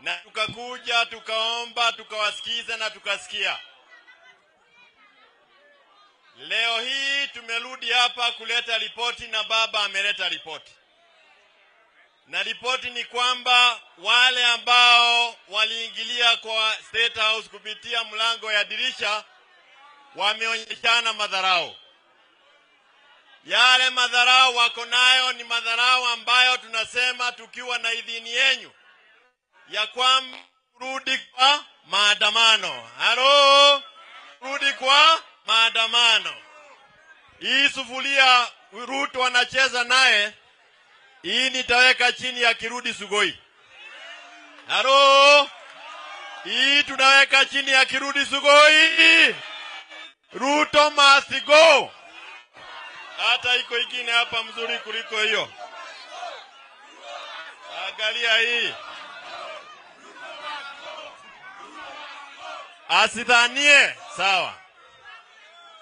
Na tukakuja, tukaomba, tukawasikiza na tukasikia. Leo hii tumerudi hapa kuleta ripoti na baba ameleta ripoti. Na ripoti ni kwamba wale ambao waliingilia kwa State House kupitia mlango ya dirisha wameonyeshana madharau. Yale madharau wako nayo ni madharau ambayo tunasema tukiwa na idhini yenu ya kwamba rudi kwa maandamano. Halo, rudi kwa maandamano. Hii sufuria Ruto anacheza naye, hii nitaweka chini akirudi Sugoi. Halo, hii tunaweka chini akirudi Sugoi. Ruto must go. Hata iko ingine hapa mzuri kuliko hiyo. Angalia hii. Asidhanie, sawa.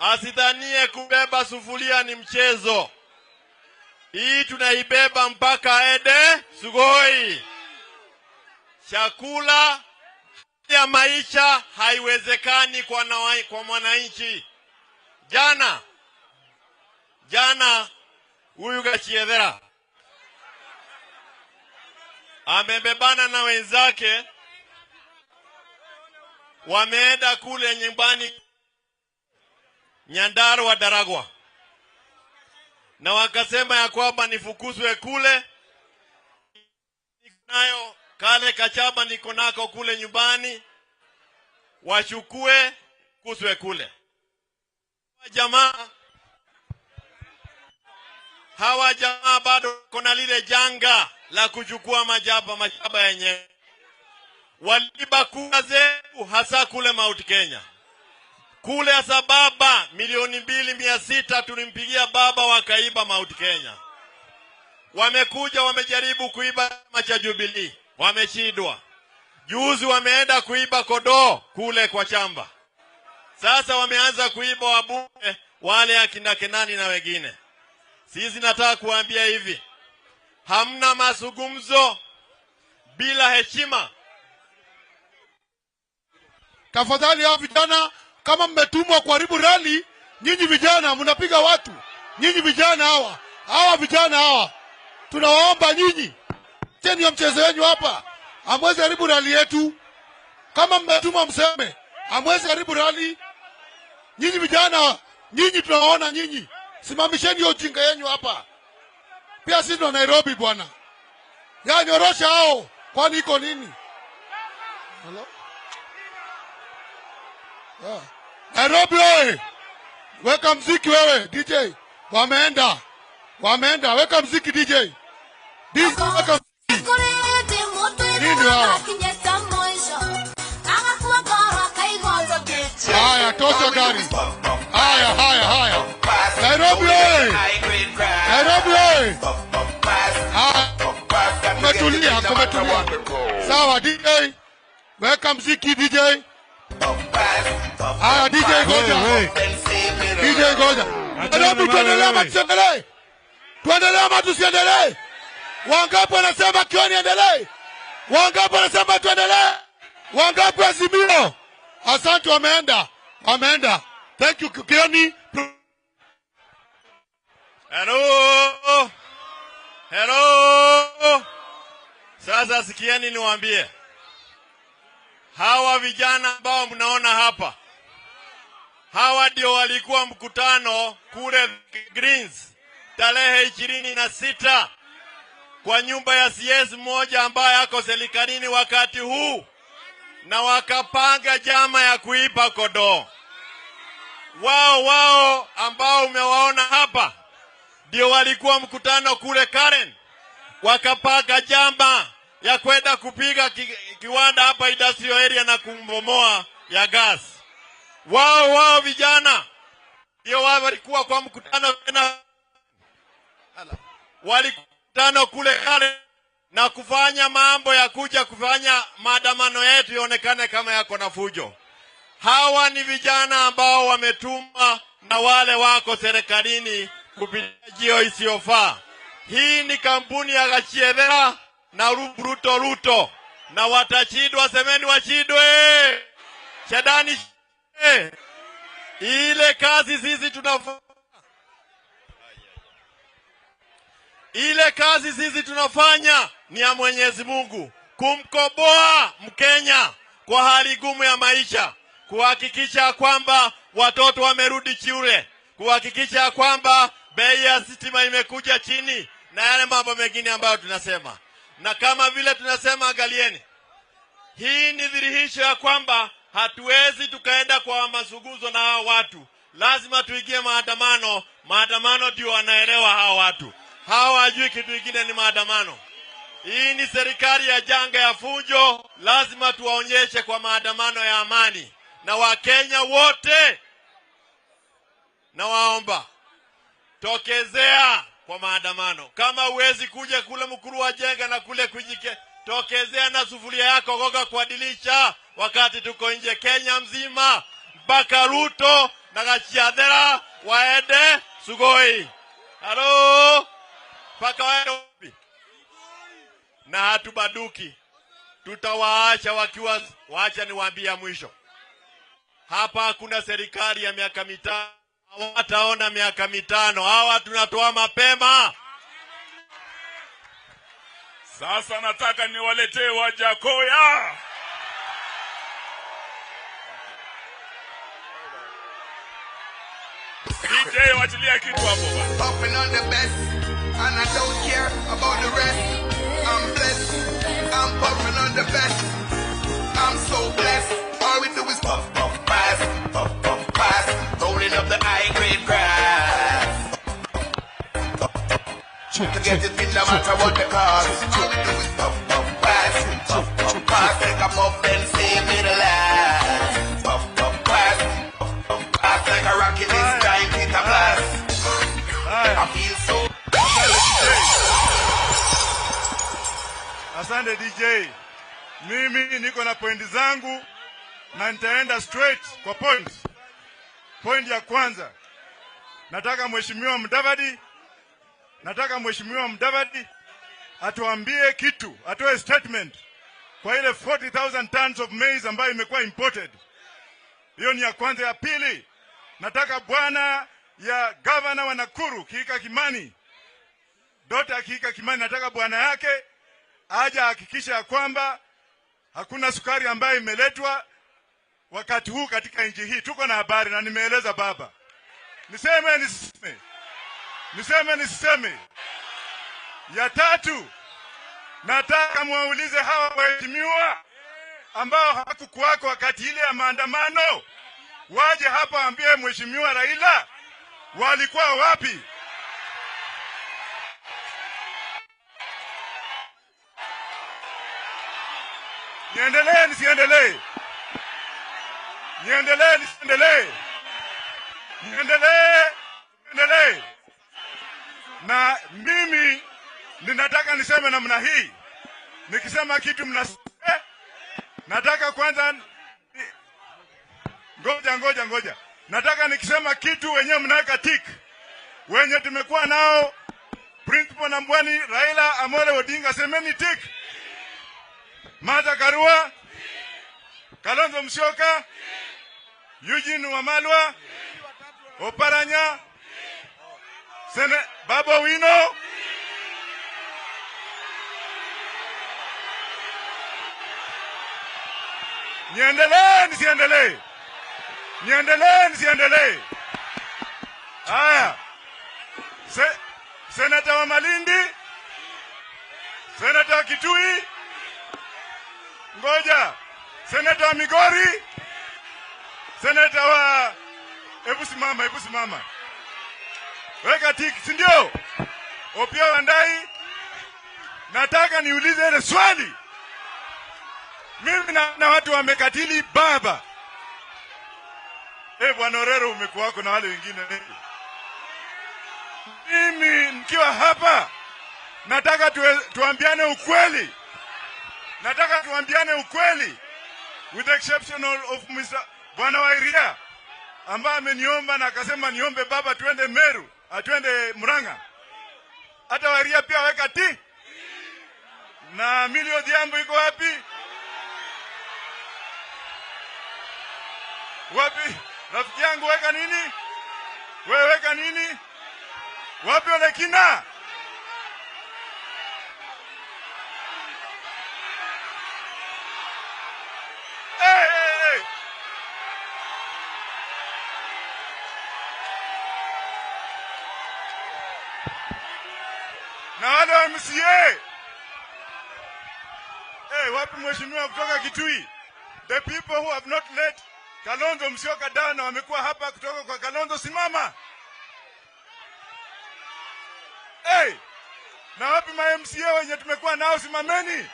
Asidhanie kubeba sufuria ni mchezo. Hii tunaibeba mpaka ede Sugoi. Chakula ya maisha haiwezekani kwa mwananchi. Jana huyu Gachiedhera amebebana na wenzake, wameenda kule nyumbani Nyandarua Daragwa, na wakasema ya kwamba nifukuzwe kule. Nayo kale kachaba niko nako kule nyumbani, wachukue kuzwe kule. Hawa jamaa bado kuna lile janga la kuchukua machaba yenyewe. Waliba kura zetu hasa kule Mount Kenya. Kule hasa baba 2,600,000 tulimpigia baba, wakaiba Mount Kenya. Wamekuja wamejaribu kuiba chama cha Jubilee, wameshindwa. Juzi wameenda kuiba kodoo kule kwa chamba. Sasa wameanza kuiba wabunge wale akina Kenani na wengine. Sisi nataka kuambia hivi, hamna mazungumzo bila heshima. Tafadhali hao vijana, kama mmetumwa kuharibu rally, nyinyi vijana mnapiga watu. Nyinyi vijana hawa, hawa vijana hawa, tunawaomba nyinyi, cheni mchezo wenu hapa. Hamwezi haribu rally yetu. Kama mmetumwa mseme, hamwezi haribu rally. Nyinyi vijana, nyinyi tunawaona nyinyi. Simamisheni hiyo ujinga yenu hapa. Pia sisi ndo Nairobi bwana. Ya nyorosha hao, kwani iko nini? Hello? Yeah. Nairobi oye! Weka mziki wewe DJ. Wameenda. Wameenda. Weka mziki DJ. DJ weka mziki. Nini wao? Haya, tosha gari. Haya, haya, haya. Nairobi oye! Nairobi oye! Haya. Kumetulia, kumetulia. Sawa DJ. Weka mziki DJ. Haya DJ ngoja. DJ ngoja. Nairobi tuendelee ama tusiendelee? Tuendelee ama tusiendelee? Wangapi wanasema Kioni endelee? Wangapi wanasema tuendelee? Wangapi Azimio? Asante, wameenda. Wameenda. Thank you Kioni. Hello. Hello. Sasa sikieni niwaambie. Hawa vijana ambao mnaona hapa, hawa ndio walikuwa mkutano kule Greens tarehe 26 kwa nyumba ya CS mmoja ambaye ako serikalini wakati huu, na wakapanga jama ya kuiba kodoo. Wao ambao umewaona hapa ndio walikuwa mkutano kule Karen, wakapanga jama ya kwenda kupiga kiwanda hapa industrial area na kumbomoa ya gas. Wao vijana ndio walikuwa kwa mkutano na walikutano kule Karen na kufanya mambo ya kuja kufanya maandamano yetu ionekane kama yako na fujo. Hawa ni vijana ambao wametuma na wale wako serikalini kupitia njia isiyofaa. Hii ni kampuni ya Gachiedhera na Ruto Ruto, na watachidwa. Semeni wachidwe. Shadani ile kazi sisi tunafanya, ile kazi sisi tunafanya ni ya Mwenyezi Mungu, kumkoboa Mkenya kwa hali gumu ya maisha, kuhakikisha kwamba watoto wamerudi shule, kuhakikisha kwamba bei ya stima imekuja chini na yale mambo mengine ambayo tunasema. Na kama vile tunasema, angalieni, hii ni dhihirisho ya kwamba hatuwezi tukaenda kwa mazungumzo na hawa watu. Lazima tuingie maandamano. Maandamano ndio wanaelewa hawa watu. Hawa hawajui kitu kingine ni maandamano. Hii ni serikali ya janga ya fujo. Lazima tuwaonyeshe kwa maandamano ya amani. Na Wakenya wote na waomba, tokezea kwa maandamano. Kama huwezi kuja kule Mkuru wa Jenga na kule Kujike, tokezea na sufuria yako, goga kwa dirisha wakati tuko nje. Kenya mzima mpaka Ruto na Gachiadhera waende Sugoi. Halo, mpaka waende wapi? Na hatubaduki, tutawaacha wakiwa. Waacha niwaambie mwisho, hapa hakuna serikali ya miaka mitano. Hawataona miaka mitano. Hawa tunatoa mapema. Sasa nataka niwaletee Wajakoya. DJ, wachilia kitu hapo bana. Puffing on the best, and I don't care about the rest. I'm blessed. I'm puffing on the best. I'm so blessed. All we do is puff, puff, pass, puff, puff, pass. Rolling up the high grade grass. To get it in no matter what the cost. All we do is puff, puff, pass, puff, puff, pass. Take a puff, then save it the last. Puff, puff, pass, puff, puff, pass. Like a rocket this time, hit a blast. I feel so. Asante DJ. Mimi niko na pointi zangu na nitaenda straight kwa point. Point ya kwanza, nataka Mheshimiwa Mudavadi, nataka Mheshimiwa Mudavadi atuambie kitu, atoe statement kwa ile 40,000 tons of maize ambayo imekuwa imported. Hiyo ni ya kwanza. Ya pili, nataka bwana ya governor wa Nakuru Kihika Kimani, Dota Kihika Kimani, nataka bwana yake aje ahakikishe ya kwamba hakuna sukari ambayo imeletwa wakati huu katika nchi hii. Tuko na habari na nimeeleza baba. Niseme nisiseme? Niseme nisiseme? Ya tatu, nataka muwaulize hawa waheshimiwa ambao hawakukuwako wakati ile ya maandamano, waje hapa waambie Mheshimiwa Raila walikuwa wapi. Niendelee nisiendelee? Niendelee nisiendelee? Niendelee, niendelee. Na mimi ninataka niseme namna hii. Nikisema kitu mnasema. Nataka kwanza, ngoja ngoja ngoja. Nataka nikisema kitu wenyewe mnaweka tick. Wenye tumekuwa nao Principal Nambwani, Raila Amolo Odinga, semeni tick. Martha Karua, Kalonzo Musyoka, Eugene Wamalwa, Oparanya, Babu Owino. Niendelee nisiendelee? Niendelee nisiendelee? Haya. Senata wa Malindi, Senata wa Kitui, ngoja, Senata wa Migori, Senata wa, hebu simama, hebu simama. Weka tiki, si ndio? Opiyo Wandayi. Nataka niulize ile swali. Mimi na watu wamekatili baba. Bwana Orero umekuwako na wale wengine. Mimi nikiwa hapa nataka tuambiane ukweli. Nataka tuambiane ukweli. With the exception of Mr. Bwana Wairia ambaye ameniomba na akasema niombe baba tuende Meru, atuende Murang'a. Hata Wairia pia weka ti. Na Millie Odhiambo iko wapi? Wapi? Rafiki yangu weka nini? Wewe weka nini? Wapi Olekina? Hey, hey, hey. Na wale wa MCA. Hey, wapi mheshimiwa kutoka Kitui? The people who have not let Kalonzo Musyoka down na wamekuwa hapa kutoka kwa Kalonzo, simama. Hey, na wapi ma MCA wenye tumekuwa nao, simameni.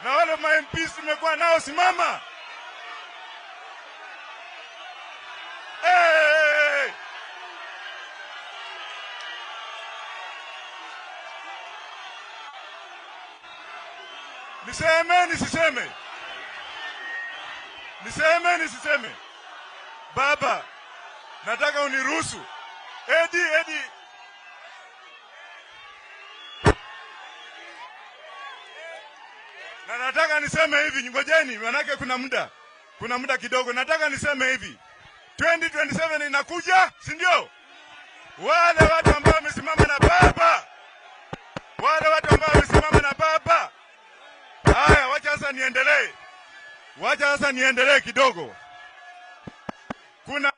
Na wale ma MPs tumekuwa nao, simama. Hey, hey, hey. Niseme nisiseme? Niseme nisiseme? Baba, nataka uniruhusu. Edi. Na nataka niseme hivi, ngojeni, manake kuna muda. Kuna muda kidogo. Nataka niseme hivi. 2027 inakuja, si ndio? Wale watu ambao wamesimama na baba. Wale watu ambao wamesimama na baba. Haya, wacha sasa niendelee. Wacha sasa niendelee kidogo. Kuna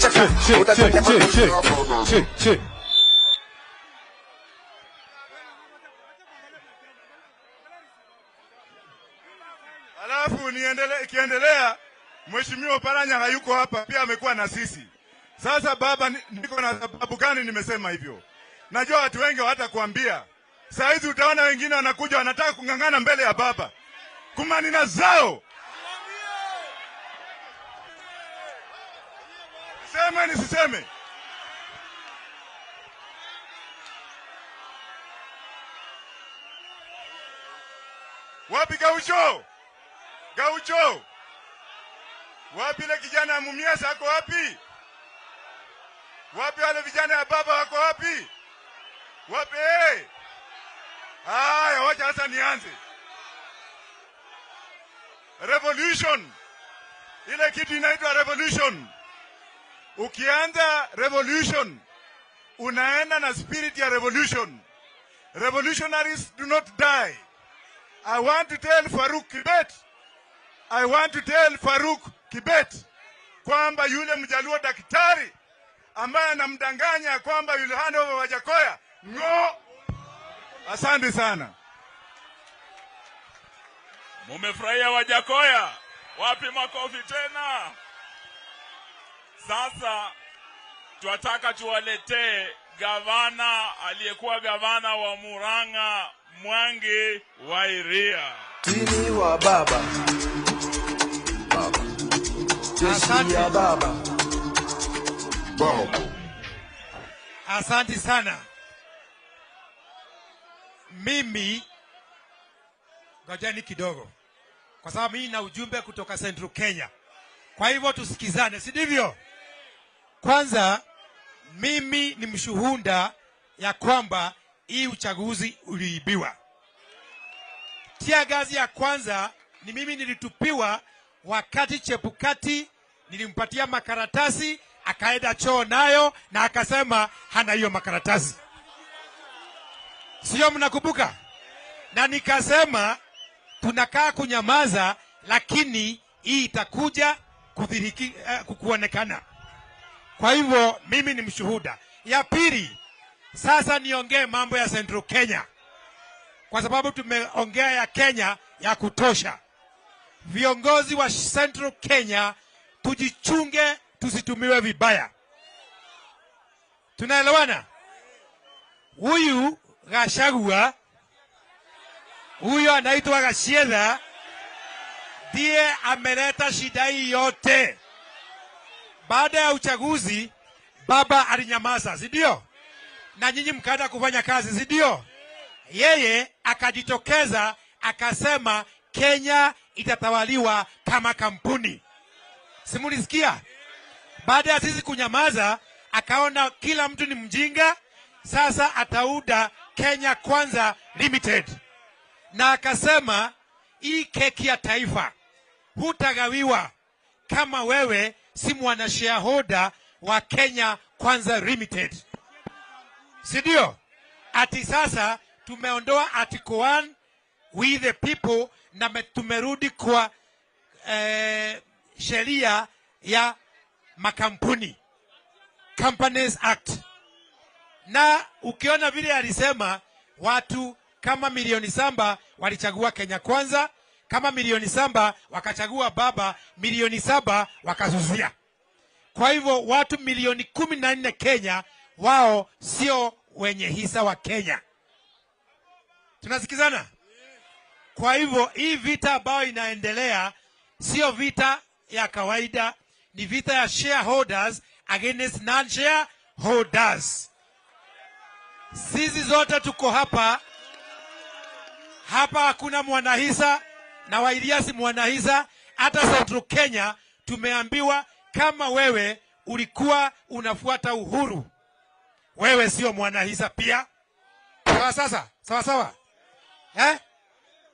chaka utakwenda. Che, che. Alafu niendele, ikiendelea Mheshimiwa Paranya hayuko hapa, pia amekuwa na sisi. Sasa baba, niko na sababu gani nimesema hivyo? Najua watu wengi hawatakuambia. Saa hizi utaona wengine wanakuja wanataka kung'ang'ana mbele ya baba. Kumanina zao. Sema nisiseme? Wapi Gaucho? Gaucho? Wapi ile kijana ya Mumias ako wapi? Wapi wale vijana ya baba wako wapi? Wapi? Hey? Haya, wacha sasa nianze. Revolution. Ile kitu inaitwa revolution. Ukianza revolution, unaenda na spirit ya revolution. Revolutionaries do not die. I want to tell Farouk Kibet, I want to tell Farouk Kibet kwamba yule mjaluo daktari ambaye anamdanganya kwamba yule hand over Wajackoyah, ngo. Asante sana. Mumefurahia Wajackoyah? Wapi makofi tena? Sasa twataka tuwaletee gavana aliyekuwa gavana wa Murang'a, Mwangi wa Iria. Tini wa baba. Baba. Jeshi ya baba. Baba. Asante sana. Mimi ngojeni kidogo, kwa sababu mimi na ujumbe kutoka Central Kenya. Kwa hivyo tusikizane, si ndivyo? Kwanza mimi ni mshuhuda ya kwamba hii uchaguzi uliibiwa. Tia gazi ya kwanza ni mimi nilitupiwa wakati Chebukati nilimpatia makaratasi, akaenda choo nayo na akasema hana hiyo makaratasi. Sio mnakumbuka? Na nikasema tunakaa kunyamaza, lakini hii itakuja kudhihiriki, kuonekana. Kwa hivyo mimi ni mshuhuda. Ya pili, sasa niongee mambo ya Central Kenya, kwa sababu tumeongea ya Kenya ya kutosha. Viongozi wa Central Kenya, tujichunge tusitumiwe vibaya. Tunaelewana? Huyu Gachagua, huyu anaitwa Gachietha, ndiye ameleta shida hii yote. Baada ya uchaguzi baba alinyamaza, si ndio? Na nyinyi mkaenda kufanya kazi, si ndio? Yeye akajitokeza akasema Kenya itatawaliwa kama kampuni. Simulisikia? Baada ya sisi kunyamaza, akaona kila mtu ni mjinga, sasa atauda Kenya Kwanza Limited. Na akasema hii keki ya taifa hutagawiwa kama wewe si mwana shareholder wa Kenya Kwanza Limited. Si ndio? Ati sasa tumeondoa Article 1 we the people na tumerudi kwa sheria ya makampuni, Companies Act. Na ukiona vile alisema watu kama 7,000,000 walichagua Kenya Kwanza, kama 7,000,000 wakachagua baba, 7,000,000 wakasusia. Kwa hivyo watu 14,000,000 Kenya wao sio wenye hisa wa Kenya. Tunasikizana? Kwa hivyo hii vita ambayo inaendelea sio vita ya kawaida, ni vita ya shareholders against non-shareholders. Sisi zote tuko hapa. Hapa hakuna mwanahisa na Wairia si mwanahisa. Hata Central Kenya tumeambiwa kama wewe ulikuwa unafuata Uhuru, wewe sio mwanahisa pia. Sawa sasa? Sawa sawa?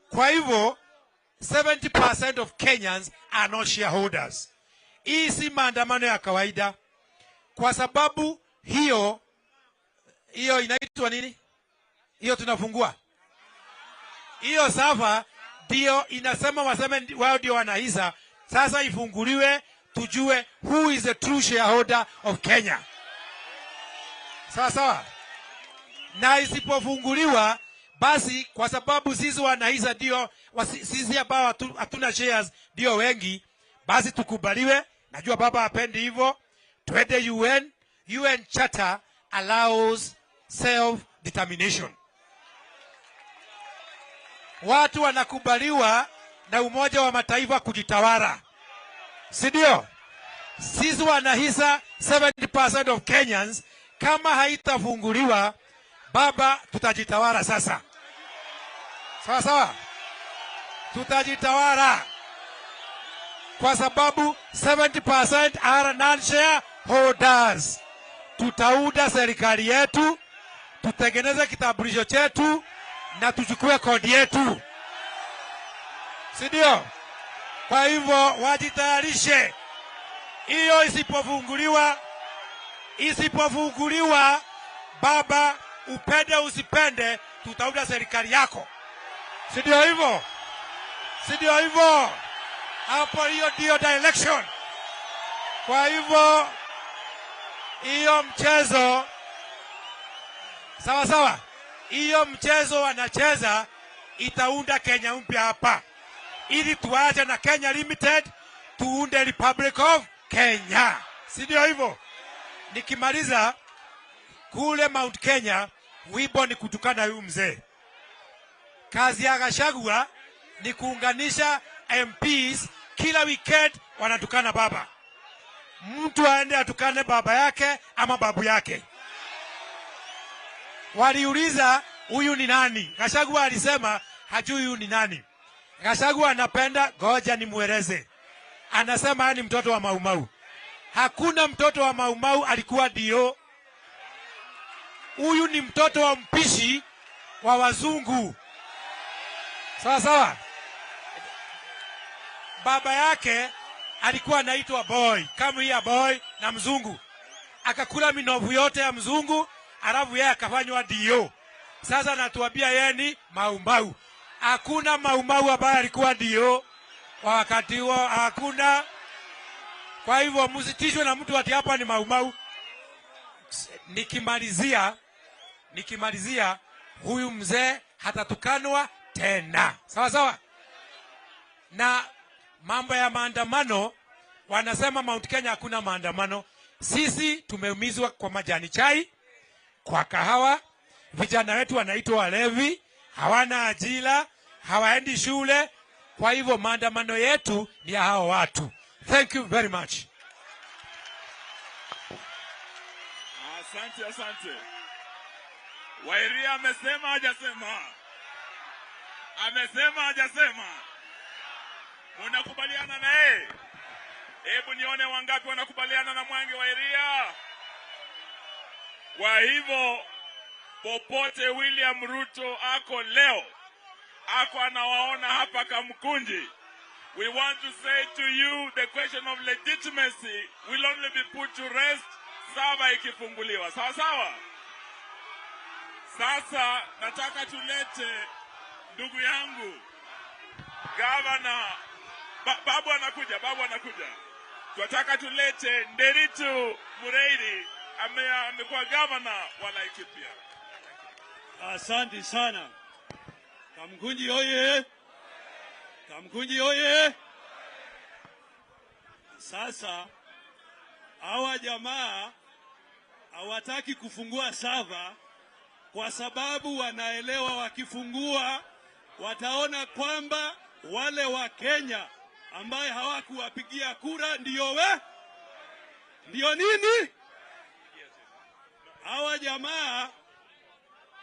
Kwa hivyo 70% of Kenyans are not shareholders. Hii si maandamano ya kawaida, kwa sababu hiyo inaitwa nini? Hiyo tunafungua. Hiyo safa ndio inasema waseme wao ndio wanahisa. Sasa ifunguliwe tujue who is the true shareholder of Kenya. Sawa sawa. Na isipofunguliwa basi, kwa sababu sisi wanahisa ndio sisi ambao hatuna shares ndio wengi, basi tukubaliwe. Najua baba hapendi hivyo. Twende UN. UN Charter allows self determination. Watu wanakubaliwa na Umoja wa Mataifa kujitawala, si ndio? Sisi wanahisa 70% of Kenyans, kama haitafunguliwa baba, tutajitawala sasa. Sawa sawa, tutajitawala kwa sababu 70% are non-shareholders. Tutaunda serikali yetu, tutengeneze kitambulisho chetu na tuchukue kodi yetu, si ndio? Kwa hivyo wajitayarishe, hiyo isipofunguliwa, isipofunguliwa baba, upende usipende, tutaunda serikali yako, si ndio hivyo? Si ndio hivyo? Hapo hiyo ndio direction. Kwa hivyo hiyo mchezo, sawa sawa, hiyo mchezo wanacheza itaunda Kenya mpya hapa, ili tuache na Kenya Limited tuunde Republic of Kenya, si ndio hivyo? Nikimaliza kule Mount Kenya, wimbo ni kutukana huyu mzee. Kazi ya Gachagua ni kuunganisha MPs, kila weekend wanatukana baba. Mtu aende atukane baba yake ama babu yake. Waliuliza huyu ni nani? Gachagua alisema hajui huyu ni nani. Gachagua anapenda, goja nimueleze. Anasema ni mtoto wa Maumau. Hakuna mtoto wa Maumau alikuwa dio. Huyu ni mtoto wa mpishi wa wazungu. Sawa sawa. Baba yake alikuwa anaitwa Boy, come here boy, na mzungu. Akakula minovu yote ya mzungu, alafu yeye akafanywa dio. Sasa anatuambia yeye ni Maumau. Hakuna Maumau ambaye alikuwa dio kwa wakati huo, hakuna. Kwa hivyo msitishwe na mtu ati hapa ni Maumau. Nikimalizia, huyu mzee hatatukanwa tena. Sawa sawa. Na mambo ya maandamano, wanasema Mount Kenya hakuna maandamano. Sisi tumeumizwa kwa majani chai, kwa kahawa. Vijana wetu wanaitwa walevi, hawana ajira, hawaendi shule. Kwa hivyo maandamano yetu ni ya hao watu. Thank you very much. Asante, asante. Wairia amesema hajasema? Amesema hajasema? Unakubaliana na yeye? Hebu nione wangapi wanakubaliana na Mwangi wa Iria. Kwa hivyo popote William Ruto ako leo, ako anawaona hapa Kamkunji, we want to say to you the question of legitimacy will only be put to rest saba ikifunguliwa. Sawa sawa. Sasa nataka tulete ndugu yangu Governor babu anakuja, babu anakuja. Tunataka tulete Nderitu Mureithi amekuwa governor wa Laikipia. Asante sana. Kamkunji oye! Kamkunji oye! Sasa hawa jamaa hawataki kufungua sava kwa sababu wanaelewa wakifungua wataona kwamba wale wa Kenya ambaye hawakuwapigia kura ndio we? Ndio nini? Hawa jamaa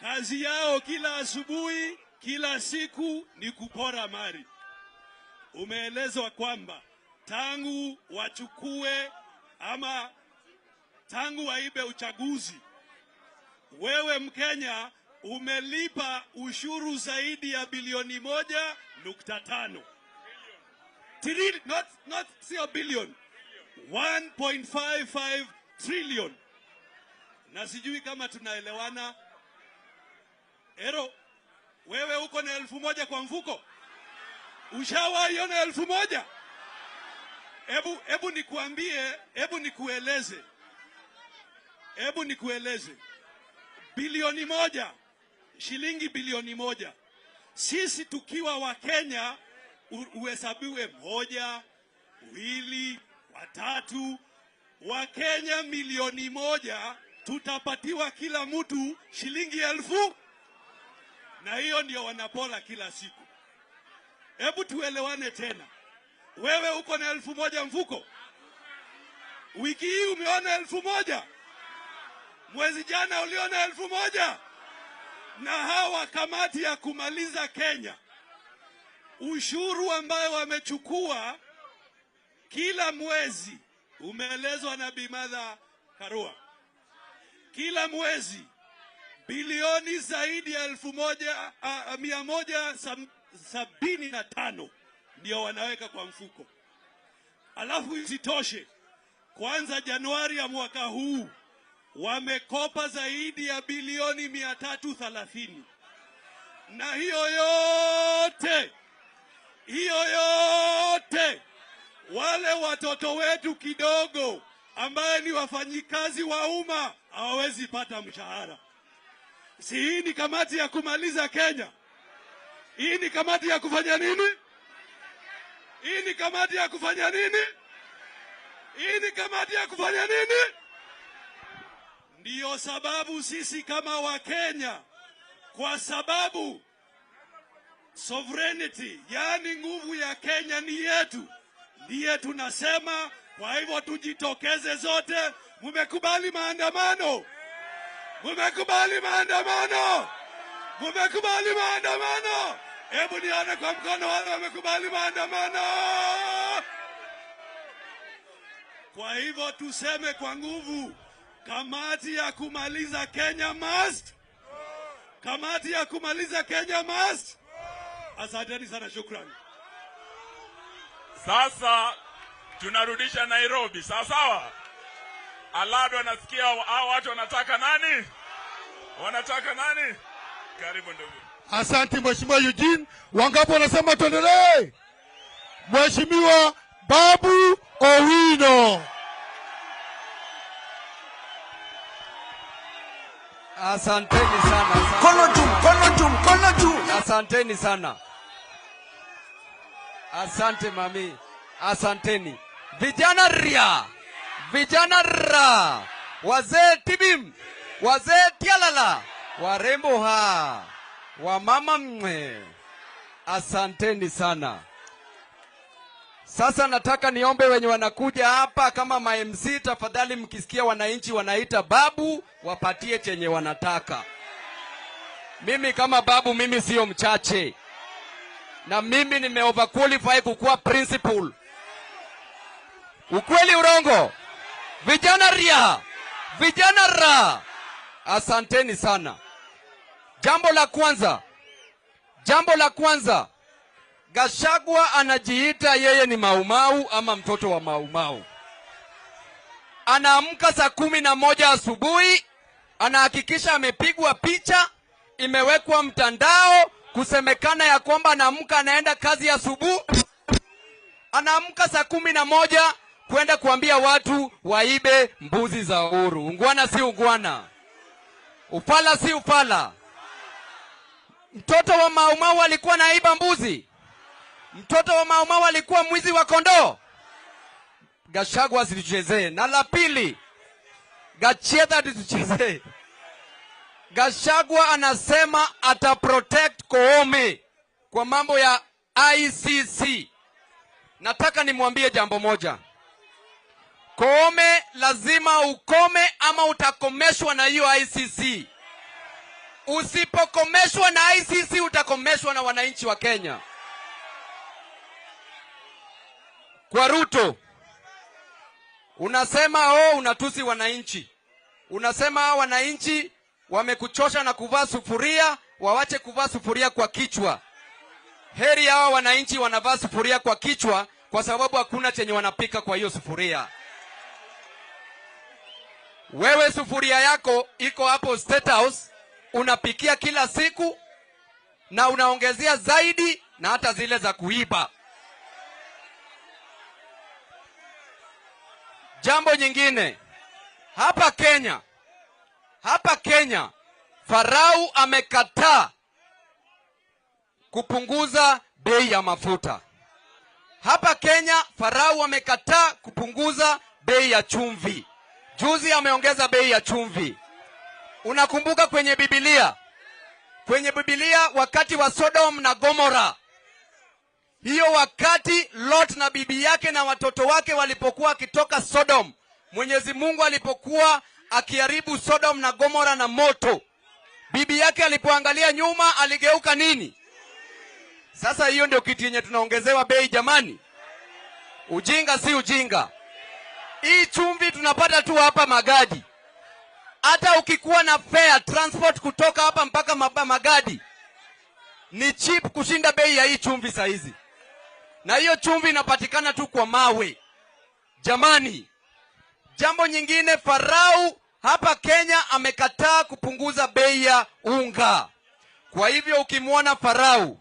kazi yao kila asubuhi, kila siku ni kupora mali. Umeelezwa kwamba tangu wachukue ama tangu waibe uchaguzi, wewe Mkenya umelipa ushuru zaidi ya bilioni 1.5. Not sio billion, 1.55 trillion. Na sijui kama tunaelewana. Ero, wewe uko na 1,000 kwa mfuko? Ushawahi ona 1,000? Hebu nikuambie, hebu nikueleze. Hebu nikueleze. 1 bilioni, shilingi 1 bilioni. Sisi tukiwa wa Kenya uhesabiwe moja, wili, watatu. Wakenya 1 milioni tutapatiwa kila mtu shilingi 1,000, na hiyo ndio wanapola kila siku. Hebu tuelewane tena. Wewe uko na 1,000 mfuko? Wiki hii umeona 1,000? Mwezi jana uliona 1,000? Na hawa kamati ya kumaliza Kenya, ushuru ambayo wamechukua kila mwezi, umeelezwa na Bi Martha Karua, kila mwezi bilioni zaidi ya 1,175 ndio wanaweka kwa mfuko. Alafu isitoshe, kwanza Januari ya mwaka huu wamekopa zaidi ya bilioni 330, na hiyo yote, hiyo yote, wale watoto wetu kidogo ambaye ni wafanyikazi wa umma hawawezi pata mshahara. Si hii ni kamati ya kumaliza Kenya? Hii ni kamati ya kufanya nini? Hii ni kamati ya kufanya nini? Hii ni kamati ya kufanya nini? Ndiyo sababu sisi kama Wakenya, kwa sababu sovereignty, yaani nguvu ya Kenya ni yetu, ndiye tunasema. Kwa hivyo tujitokeze zote. Mumekubali maandamano? Mumekubali maandamano? Mumekubali maandamano? Hebu nione kwa mkono wale wamekubali maandamano. Kwa hivyo tuseme kwa nguvu, kamati ya kumaliza Kenya must, kamati ya kumaliza Kenya must. Asanteni sana, shukrani. Sasa tunarudisha Nairobi, sawa sawa. Alado anasikia hao watu wanataka nani? Wanataka nani? Karibu ndugu. Asante Mheshimiwa Eugene. Wangapi wanasema tuendelee? Mheshimiwa Babu Owino. Asanteni sana. Mkono juu, mkono juu, mkono juu. Asanteni sana. Asante mami. Asanteni. Vijana ria. Vijana ra. Wazee tibim. Wazee tialala. Warembo ha. Wamama mwe. Asanteni sana. Sasa nataka niombe wenye wanakuja hapa kama ma MC, tafadhali mkisikia wananchi wanaita babu, wapatie chenye wanataka. Mimi kama babu, mimi sio mchache, na mimi nime overqualify kukuwa principal. Ukweli urongo? Vijana ria, vijana ra. Asanteni sana. Jambo la kwanza, jambo la kwanza, Gachagua anajiita yeye ni Maumau ama mtoto wa Maumau. Anaamka saa 11 asubuhi, anahakikisha amepigwa picha, imewekwa mtandao, kusemekana ya kwamba anaamka anaenda kazi asubuhi. Anaamka saa 11 kwenda kuambia watu waibe mbuzi za Uhuru. Ungwana si ungwana? Ufala si ufala? Mtoto wa Maumau alikuwa anaiba mbuzi? Mtoto wa Maumau alikuwa mwizi wa kondoo? Gachagua asituchezee. Na la pili, Gachietha asituchezee. Gachagua anasema ata protect Koome kwa mambo ya ICC. Nataka nimwambie jambo moja. Koome lazima ukome ama utakomeshwa na hiyo ICC. Usipokomeshwa na ICC utakomeshwa na wananchi wa Kenya. Kwa Ruto, unasema oh, unatusi wananchi. Unasema hao wananchi wamekuchosha na kuvaa sufuria, wawache kuvaa sufuria kwa kichwa. Heri hawa wananchi wanavaa sufuria kwa kichwa kwa sababu hakuna chenye wanapika kwa hiyo sufuria. Wewe sufuria yako iko hapo State House, unapikia kila siku na unaongezea zaidi na hata zile za kuiba. Jambo nyingine, hapa Kenya Farao amekataa kupunguza bei ya mafuta. Hapa Kenya Farao amekataa kupunguza bei ya chumvi. Juzi ameongeza bei ya chumvi. Unakumbuka kwenye Biblia wakati wa Sodom na Gomora, hiyo wakati Lot na bibi yake na watoto wake walipokuwa akitoka Sodom, Mwenyezi Mungu alipokuwa akiharibu Sodom na Gomora na moto, bibi yake alipoangalia nyuma aligeuka nini? Sasa hiyo ndio kitu yenye tunaongezewa bei jamani. Ujinga si ujinga. Hii chumvi tunapata tu hapa Magadi. Hata ukikuwa na fare transport kutoka hapa mpaka Magadi ni cheap kushinda bei ya hii chumvi saizi. Na hiyo chumvi inapatikana tu kwa mawe. Jamani, jambo nyingine, Farao hapa Kenya amekataa kupunguza bei ya unga. Kwa hivyo ukimwona Farao,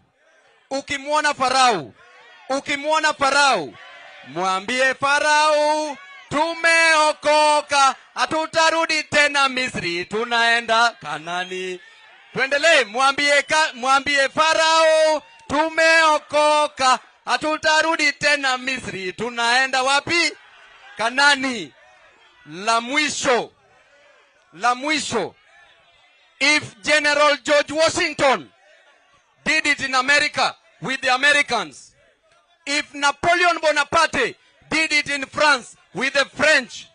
mwambie Farao tumeokoka, hatutarudi tena Misri, tunaenda Kanani. Tuendelee, mwambie Farao tumeokoka, hatutarudi tena Misri, tunaenda wapi? Kanani. La mwisho, if General George Washington did it in America with the Americans, if Napoleon Bonaparte did it in France with the French,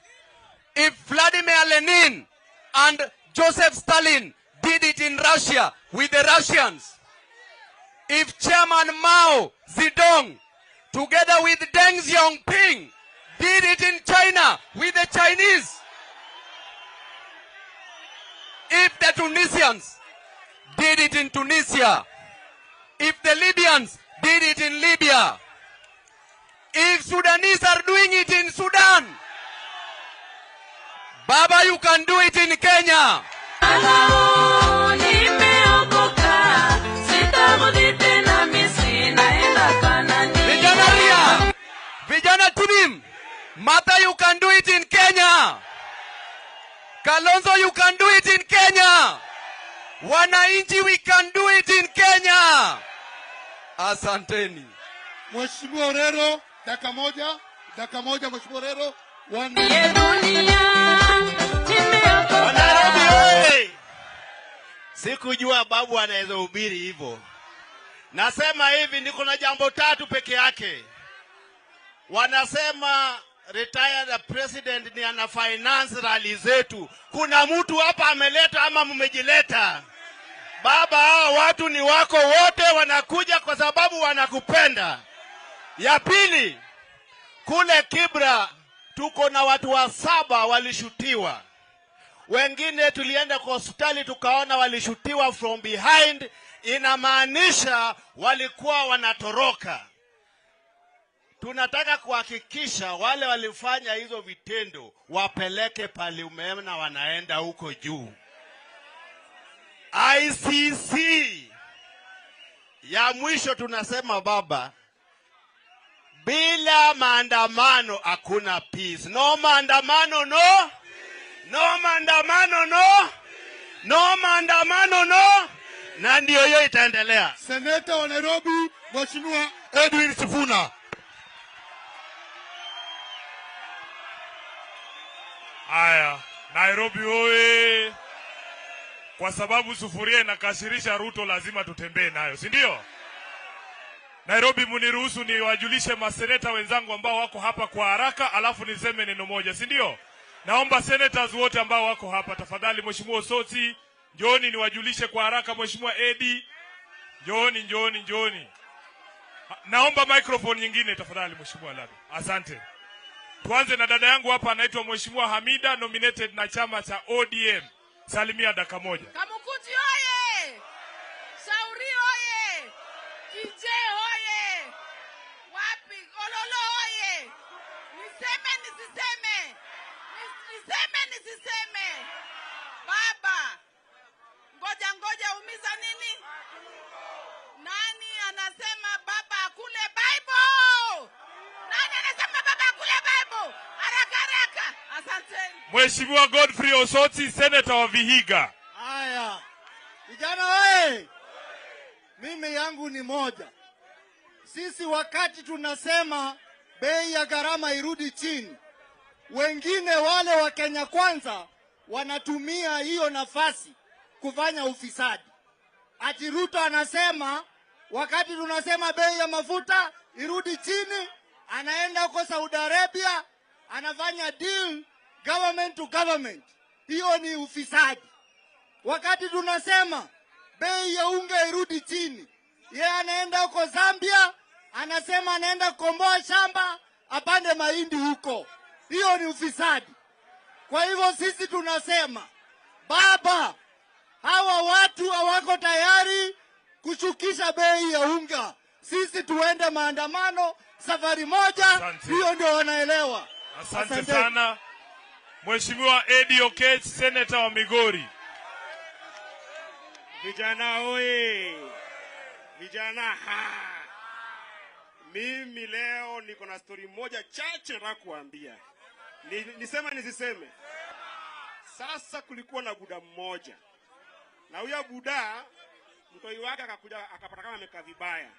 if Vladimir Lenin and Joseph Stalin did it in Russia with the Russians, if Chairman Mao Zedong together with Deng Xiaoping did it in China with the Chinese, if the Tunisians did it in Tunisia, if the Libyans did it in Libya, if Sudanese are doing it in Sudan, Baba, you can do it in Kenya. Vijana Ria, Vijana Tibim, Martha, you can do it in Kenya. Kalonzo, you can do it in Kenya. Wananchi, we can do it in Kenya. Asanteni. Mheshimiwa Orero, dakika moja Mheshimiwa Orero. Nairobi oye! Sikujua babu anaweza hubiri hivyo. Nasema hivi, niko na jambo tatu peke yake. Wanasema retired president ni ana finance rally zetu. Kuna mtu hapa ameleta ama mmejileta? Baba, hao watu ni wako wote, wanakuja kwa sababu wanakupenda. Ya pili, kule Kibra tuko na watu 7 walishutiwa. Wengine tulienda kwa hospitali tukaona walishutiwa from behind, inamaanisha walikuwa wanatoroka. Tunataka kuhakikisha wale walifanya hizo vitendo wapeleke pale umeona wanaenda huko juu. ICC. Ya mwisho tunasema baba, bila maandamano hakuna peace. No maandamano no. No maandamano no. No maandamano no. Na ndio hiyo itaendelea. Seneta wa Nairobi Mheshimiwa Edwin Sifuna. Aya, Nairobi oye. Kwa sababu sufuria inakasirisha Ruto, lazima tutembee nayo, si ndio? Nairobi, muniruhusu niwajulishe maseneta wenzangu ambao wako hapa kwa haraka, alafu niseme neno moja, si ndio? Naomba senators wote ambao wako hapa tafadhali, Mheshimiwa Osoti, njooni niwajulishe kwa haraka. Mheshimiwa Edi, njooni, njooni, njooni. Naomba microphone nyingine tafadhali Mheshimiwa Labi. Asante. Tuanze na dada yangu hapa anaitwa Mheshimiwa Hamida, nominated na chama cha ODM. Salimia dakika moja. Kamukuti oye! Shauri oye! Kije oye! Wapi? Ololo oye! Niseme nisiseme? Niseme nisiseme? Baba, ngoja ngoja, umiza nini? Nani anasema baba akule Bible? Nani anasema baba akule Bible? Haraka haraka. Mheshimiwa Godfrey Osotsi, Senator wa Vihiga. Haya. Vijana oye! Mimi yangu ni moja. Sisi wakati tunasema bei ya gharama irudi chini, wengine wale wa Kenya Kwanza wanatumia hiyo nafasi kufanya ufisadi. Ati Ruto anasema wakati tunasema bei ya mafuta irudi chini, anaenda huko Saudi Arabia anafanya deal government to government. Hiyo ni ufisadi. Wakati tunasema bei ya unga irudi chini, yeye anaenda huko Zambia anasema anaenda kukomboa shamba apande mahindi huko. Hiyo ni ufisadi. Kwa hivyo sisi tunasema baba, hawa watu hawako tayari kushukisha bei ya unga. Sisi tuende maandamano safari moja, hiyo ndio wanaelewa. Asante sana. Mheshimiwa Eddie Okech, Senator wa Migori. Vijana oye! Vijana ha! Mimi leo niko na story moja chache nataka kuambia. Niseme nisiseme? Sasa kulikuwa na buda mmoja. Na huyo buda mtoi wake akakuja akapata kama amekaa vibaya.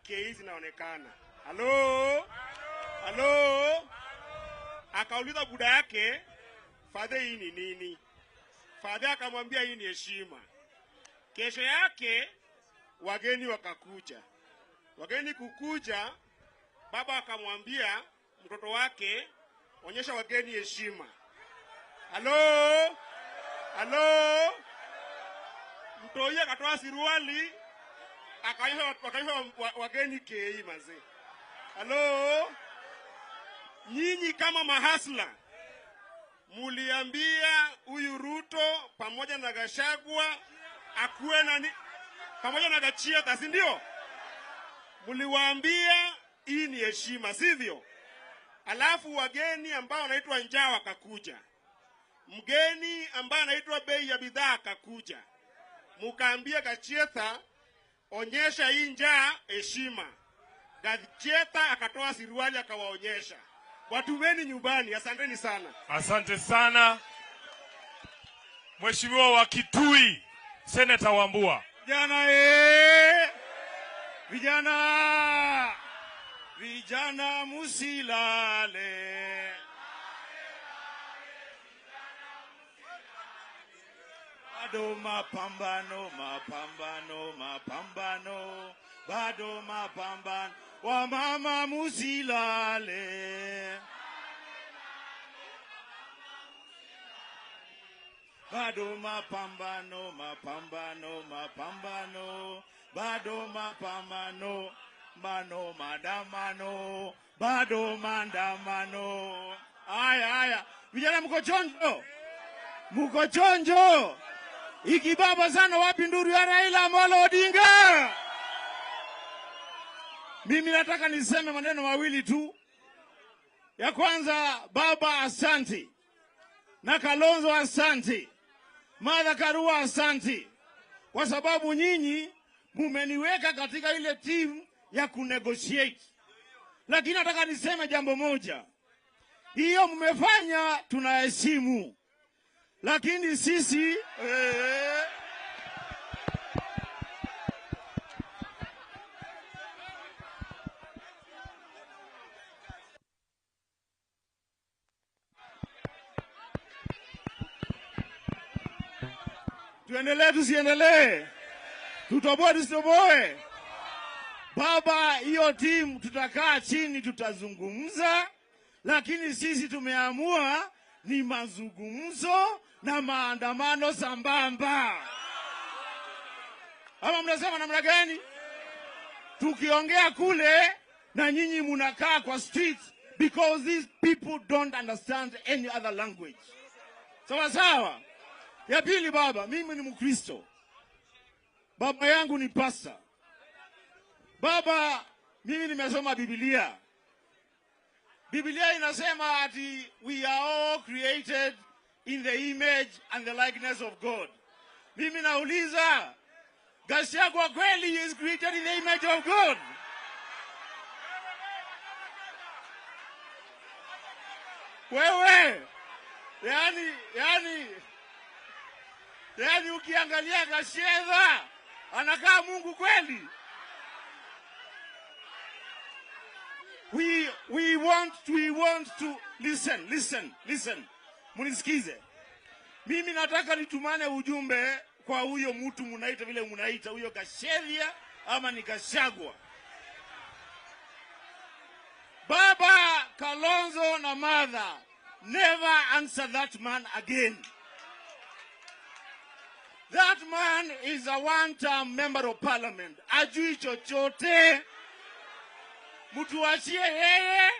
Kei zinaonekana. Halo? Halo? Akauliza buda yake, "Fadhe, hii ni nini?" Fadhe akamwambia hii ni heshima. Kesho yake wageni wakakuja. Wageni kukuja, baba akamwambia mtoto wake, "Onyesha wageni heshima." Halo? Halo? Mtoi akatoa suruali akaonyesha wageni kei mazee. Halo? Nyinyi kama mahasla muliambia huyu Ruto pamoja na Gachagua akuwe na pamoja na Gachia, si ndio? Muliwaambia hii ni heshima, sivyo? Alafu wageni ambao wanaitwa njaa wakakuja. Mgeni ambaye anaitwa bei ya bidhaa akakuja. Mukaambia Gachietha, onyesha hii njaa heshima. Gachietha akatoa suruali akawaonyesha. Watumeni nyumbani. Asanteni sana. Asante sana. Mheshimiwa wa Kitui, Senator Wambua. Vijana vijana, vijana musilale. Bado mapambano, mapambano, mapambano, bado mapambano, wamama musilale. Bado mapambano, mapambano, mapambano, bado mapambano, mano maandamano, bado maandamano. Haya haya, vijana mko chonjo? Mko chonjo? Ikibaba sana wapi nduru ya Raila Amolo Odinga? Mimi nataka niseme maneno mawili tu. Ya kwanza, baba asanti. Na Kalonzo asanti. Martha Karua asanti. Kwa sababu nyinyi mumeniweka katika ile team ya kunegotiate. Lakini nataka niseme jambo moja. Hiyo mmefanya tunaheshimu. Lakini sisi tuendelee tusiendelee? Tutoboe tusitoboe? Baba, hiyo timu tutakaa chini tutazungumza, lakini sisi tumeamua ni mazungumzo na maandamano sambamba. Ama mnasema namna gani? Tukiongea kule na nyinyi mnakaa kwa street, because these people don't understand any other language. Sawa sawa. Ya pili, baba, mimi ni Mkristo. Baba yangu ni pastor. Baba, mimi nimesoma Biblia. Biblia inasema ati we are all created in the image and the likeness of God. Mimi nauliza, Gachagua kweli is created in the image of God? Wewe, Yani ukiangalia Gachagua anakaa Mungu kweli? We want to listen, listen, listen. Munisikize. Mimi nataka nitumane ujumbe kwa huyo mtu munaita vile munaita huyo Gachagua ama ni Gachagua. Baba Kalonzo na mother, never answer that man again. That man is a one-term member of parliament. Ajui chochote. Mtuachie yeye.